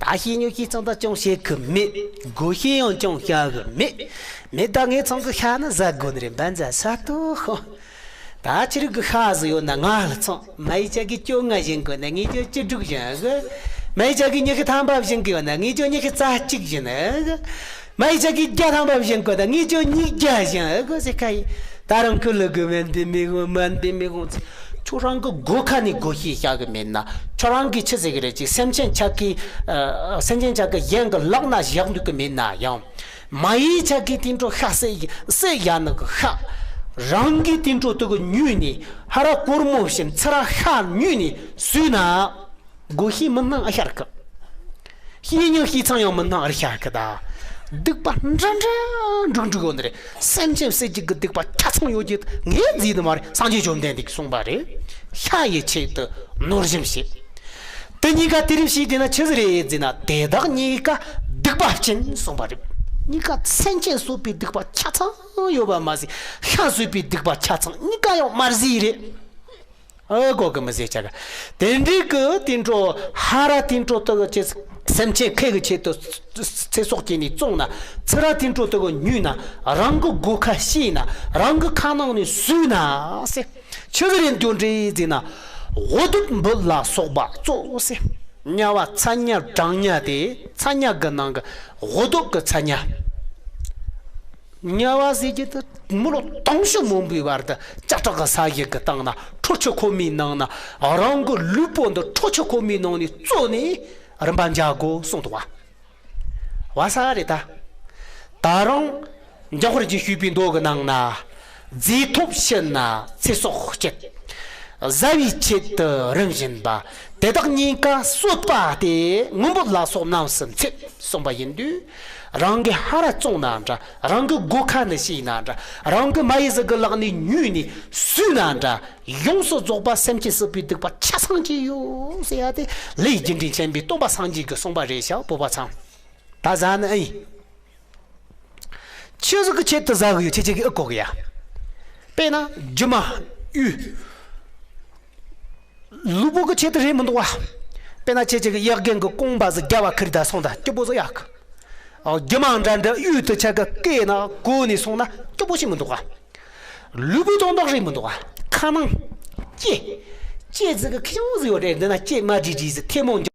ད་ཤེས་ཉོ་ཤེས་ཚང་ད་ཅུང་བྱེད་གི་མེད། དགོས་ཤེས་ཡང་ཅུང་བྱ་གི་མེད། མེད་ད་ངས་ཚང་གི་ཤ་ནི་ཟ་དགོས་ནི་རེད་འབན་ཟ་ས་ཏོ། ད་ཁྱེད་རིགས་ཀྱི་ཤ་ཟིག་ཡོད་ན་ང་ལ་ཚོང་། མ་ཡི་ཅག་གིས་བཅོ་ལྔ་བྱིན་གི་ཡོད་ན་ངས་ཀྱང་བཅུ་དྲུག་བྱིན་གི། མ་ཡི་ཅག་གིས་ཉི་ཤུ་ཐམ་པ་བྱིན་གི་ཡོད་ན་ངས་ཀྱང་ཉི་ཤུ་རྩ་གཅིག་བྱིན་གི། མ་ཡི་ཅག་གིས་བརྒྱ་ཐམ་པ་བྱིན་གི་ཡོད་ན་ངས་ཀྱང་ཉིས་བརྒྱ་བྱིན་གི་ཟེར་ཁ་ཡིན། ད་རུང་ཁུ་ལུ་གི་མན་དེ་མི་གོ་མན་དེ་མི་གོ། ཁྱོད་རང་གི་སྒོ་ཁ་ནས་སྒོ་ཕྱེས་བཞག་གི་མེད་ན། ཁྱོད་རང་གིས་ཆི་ཟེར་གི་རེད། ཅིག་སེམས་ཅན་ཆག་གི་ཨ། སེམས་ཅན་ཆག་གི་གཞན་གི་ལག་ན་བཞག་འདུག་གི་མེད་ན་ཡང་། མ་ཡི་ཆག་གི་དེ་འཕྲོ་ཤ་བསད་བསད་བཞག་ནི་གི་ཤ། རང་གི་དེ་འཕྲོ་དེ་གི་ཉོས་ནས། ཧ་ར་གོར་མོ་བཞིན་ཚུར་ར་ཤ་ཉོས་ནས་ཟོས་ན། སྒོ་ཕྱེས་མི་སྣང་ཨ་ཤར་གི། ཤེས་ཉིན་ཤེས་ཚང་ཡང་མི་སྣང་ཨར་ཤར་གི་ད། སྡིག་པ་འདྲ་འདྲ་འགྲིག་འགྲིག་ཡོད་ནི་རེད། སེམས་ཅན་བསད་ཀྱི་གི་སྡིག་པ་ཆ་ཚང་ཡོད་ཀྱི་ངས་བརྫིས་ནི་མ་རེད། སངས་རྒྱས་བཅོམ་ལྡན་འདས་ཀྱིས་གསུངས་པ་རེད། ཤ་ཡི་ཆེད་དུ་ནོར་གཞན་བཤད། དེ་གཉིས་ཀ་དེ་རིམ་ཤེས་དེ་ན་ཆི་ཟིག་རེད་ཟེར་ན། དེ་དག་གཉིས་ཀ་སྡིག་པ་ཅན་གསུངས་པ་རེད། གཉིས་ཀ་སེམས་ཅན་གསོད་པའི་སྡིག་པ་ཆ་ཚང་ཡོད་པ་མ་ཟད། ཤ་ཟོས་པའི་སྡིག་པ་ཆ་ཚང་གཉིས་ཀ་ཡང་མ་བརྫིས་རེད། ཨ་གོ་གི་མི་ཟེར་ཆ་ག་དེ་འདྲའི་གི་དེ་འཕྲོ་ཧ་ར་དེ་འཕྲོ་དུ་ཅི་སེམས་ཅན་ཁེ་གི་ཆེད་དུ་ཚེ་སྲོག་སྐྱེལ་ནས་བཙོང་ན། ཚུར་ར་དེ་འཕྲོ་དུ་གི་ཉོས་ན། རང་གི་སྒོ་ཁ་ཕྱེས་ན། རང་གི་ཁ་ནང་ནས་ཟོས་ན་ཟེར། ཆི་ཟིག་རེད་འདོད་འདྲེ་ཟེར་ན། འུ་སྡུག་འབུད་ལ་སོགས་པ་གཙོ་ཟེར། དམྱལ་བ་ཚ་དམྱལ་གྲང་དམྱལ་དེ། ཚ་དམྱལ་གི་ནང་གི་འུ་སྡུག་གི་ཚ་དམྱལ། དམྱལ་བ་ཟེར་གྱི་དེ་མི་ལོ་དུང་ཕྱུར་མང་པོའི་བར་དུ་ལྕགས་ཐག་གི་ས་གཞི་གི་སྟེང་ན། ཁྲོ་ཆུ་ཁོལ་མའི་ནང་ན། རང་གི་ལུས་པོ་འདི་ཁྲོ་ཆུ་ཁོལ་མའི་ནང་ནས་བཙོས་ནས་རིམ་པ་འཇལ་དགོས་གསུངས་འདུག་བ། བ་ས་རེད་ད། ད་རུང་འཇམ་དཔལ་གྱིས་ཞུས་པའི་མདོ་གི་ནང་ན། རྫས་ཐོབ་ཕྱིར་ན་ཚེ་སྲོག་བསྐྱེད། བཟའ་བའི་ཆེད་དུ་རིམ་བཞིན་པ། དེ་དག་གཉིས་ཀ་གསོད་པ་སྟེ། ངུ་འབོད་ལ་སོགས་རྣམས་སུ་འཚེ། གསུངས་པ་ཡིན་དུས། རང་གི་ཧ་ར་བཙོངས་ན་འདྲ། རང་གི་སྒོ་ཁ་ནས་ཕྱེས་ན་འདྲ། རང་གི་མ་ཡི་ཟིག་གི་ལག་ནས་ཉོས་ནས་ཟོས་ན་འདྲ། ཡོངས་སུ་རྫོགས་པ་སེམས་ཅན་གསོད་པའི་སྡིག་པ་ཆ་ཚང་གི་ཡོད་ཟེར་ཡ་དེ། ལས་རྒྱུ་འབྲས་མཁྱེན་པའི་སྟོན་པ་སངས་རྒྱས་ཀྱིས་གསུངས་པ་རེད་ཤག་བོད་པ་ཚང་། ད་ཟ་ནི་ཨེ་ཡིན། ཆི་ཟིག་གི་ཆེད་དུ་ཟ་གི་ཡོད། ཁྱེད་ཅག་གིས་ཨེ་གོ་གི་ཡ། དཔེར་ན་རྒྱུ་མ་གཡུ། ལུས་པོ་གི་ཆེད་དུ་རེད་མི་འདུག་བ། དཔེར་ན་ཁྱེད་ཅག་གི་ཡག་རྒན་གི་རྐང་པ་ཟིག་རྒྱབ་བ་ཁུར་ད་སོང་ད་སྐྱིད་པོ་ཟིག་ཡག་གི། ཨོ། རྒྱུ་མ་འདྲ་འདྲ་གཡུ་དུ་ཆ་ག་སྐེ་ན་གོ་ནས་སོང་ན་སྐྱིད་པོ་ཞིག་མི་འདུག་བ། ལུས་པོ་དོན་དག་རེད་མི་འདུག་བ། ཁ་ནང་ལྕེ། ལྕེ་ཟིག་གི་ཁྱི་ཆུང་ཟིག་ཡོད་རེད། འདི་ན་ལྕེ་མ་བྲིས་བྲིས་ཟིག་ཐལ་མོ།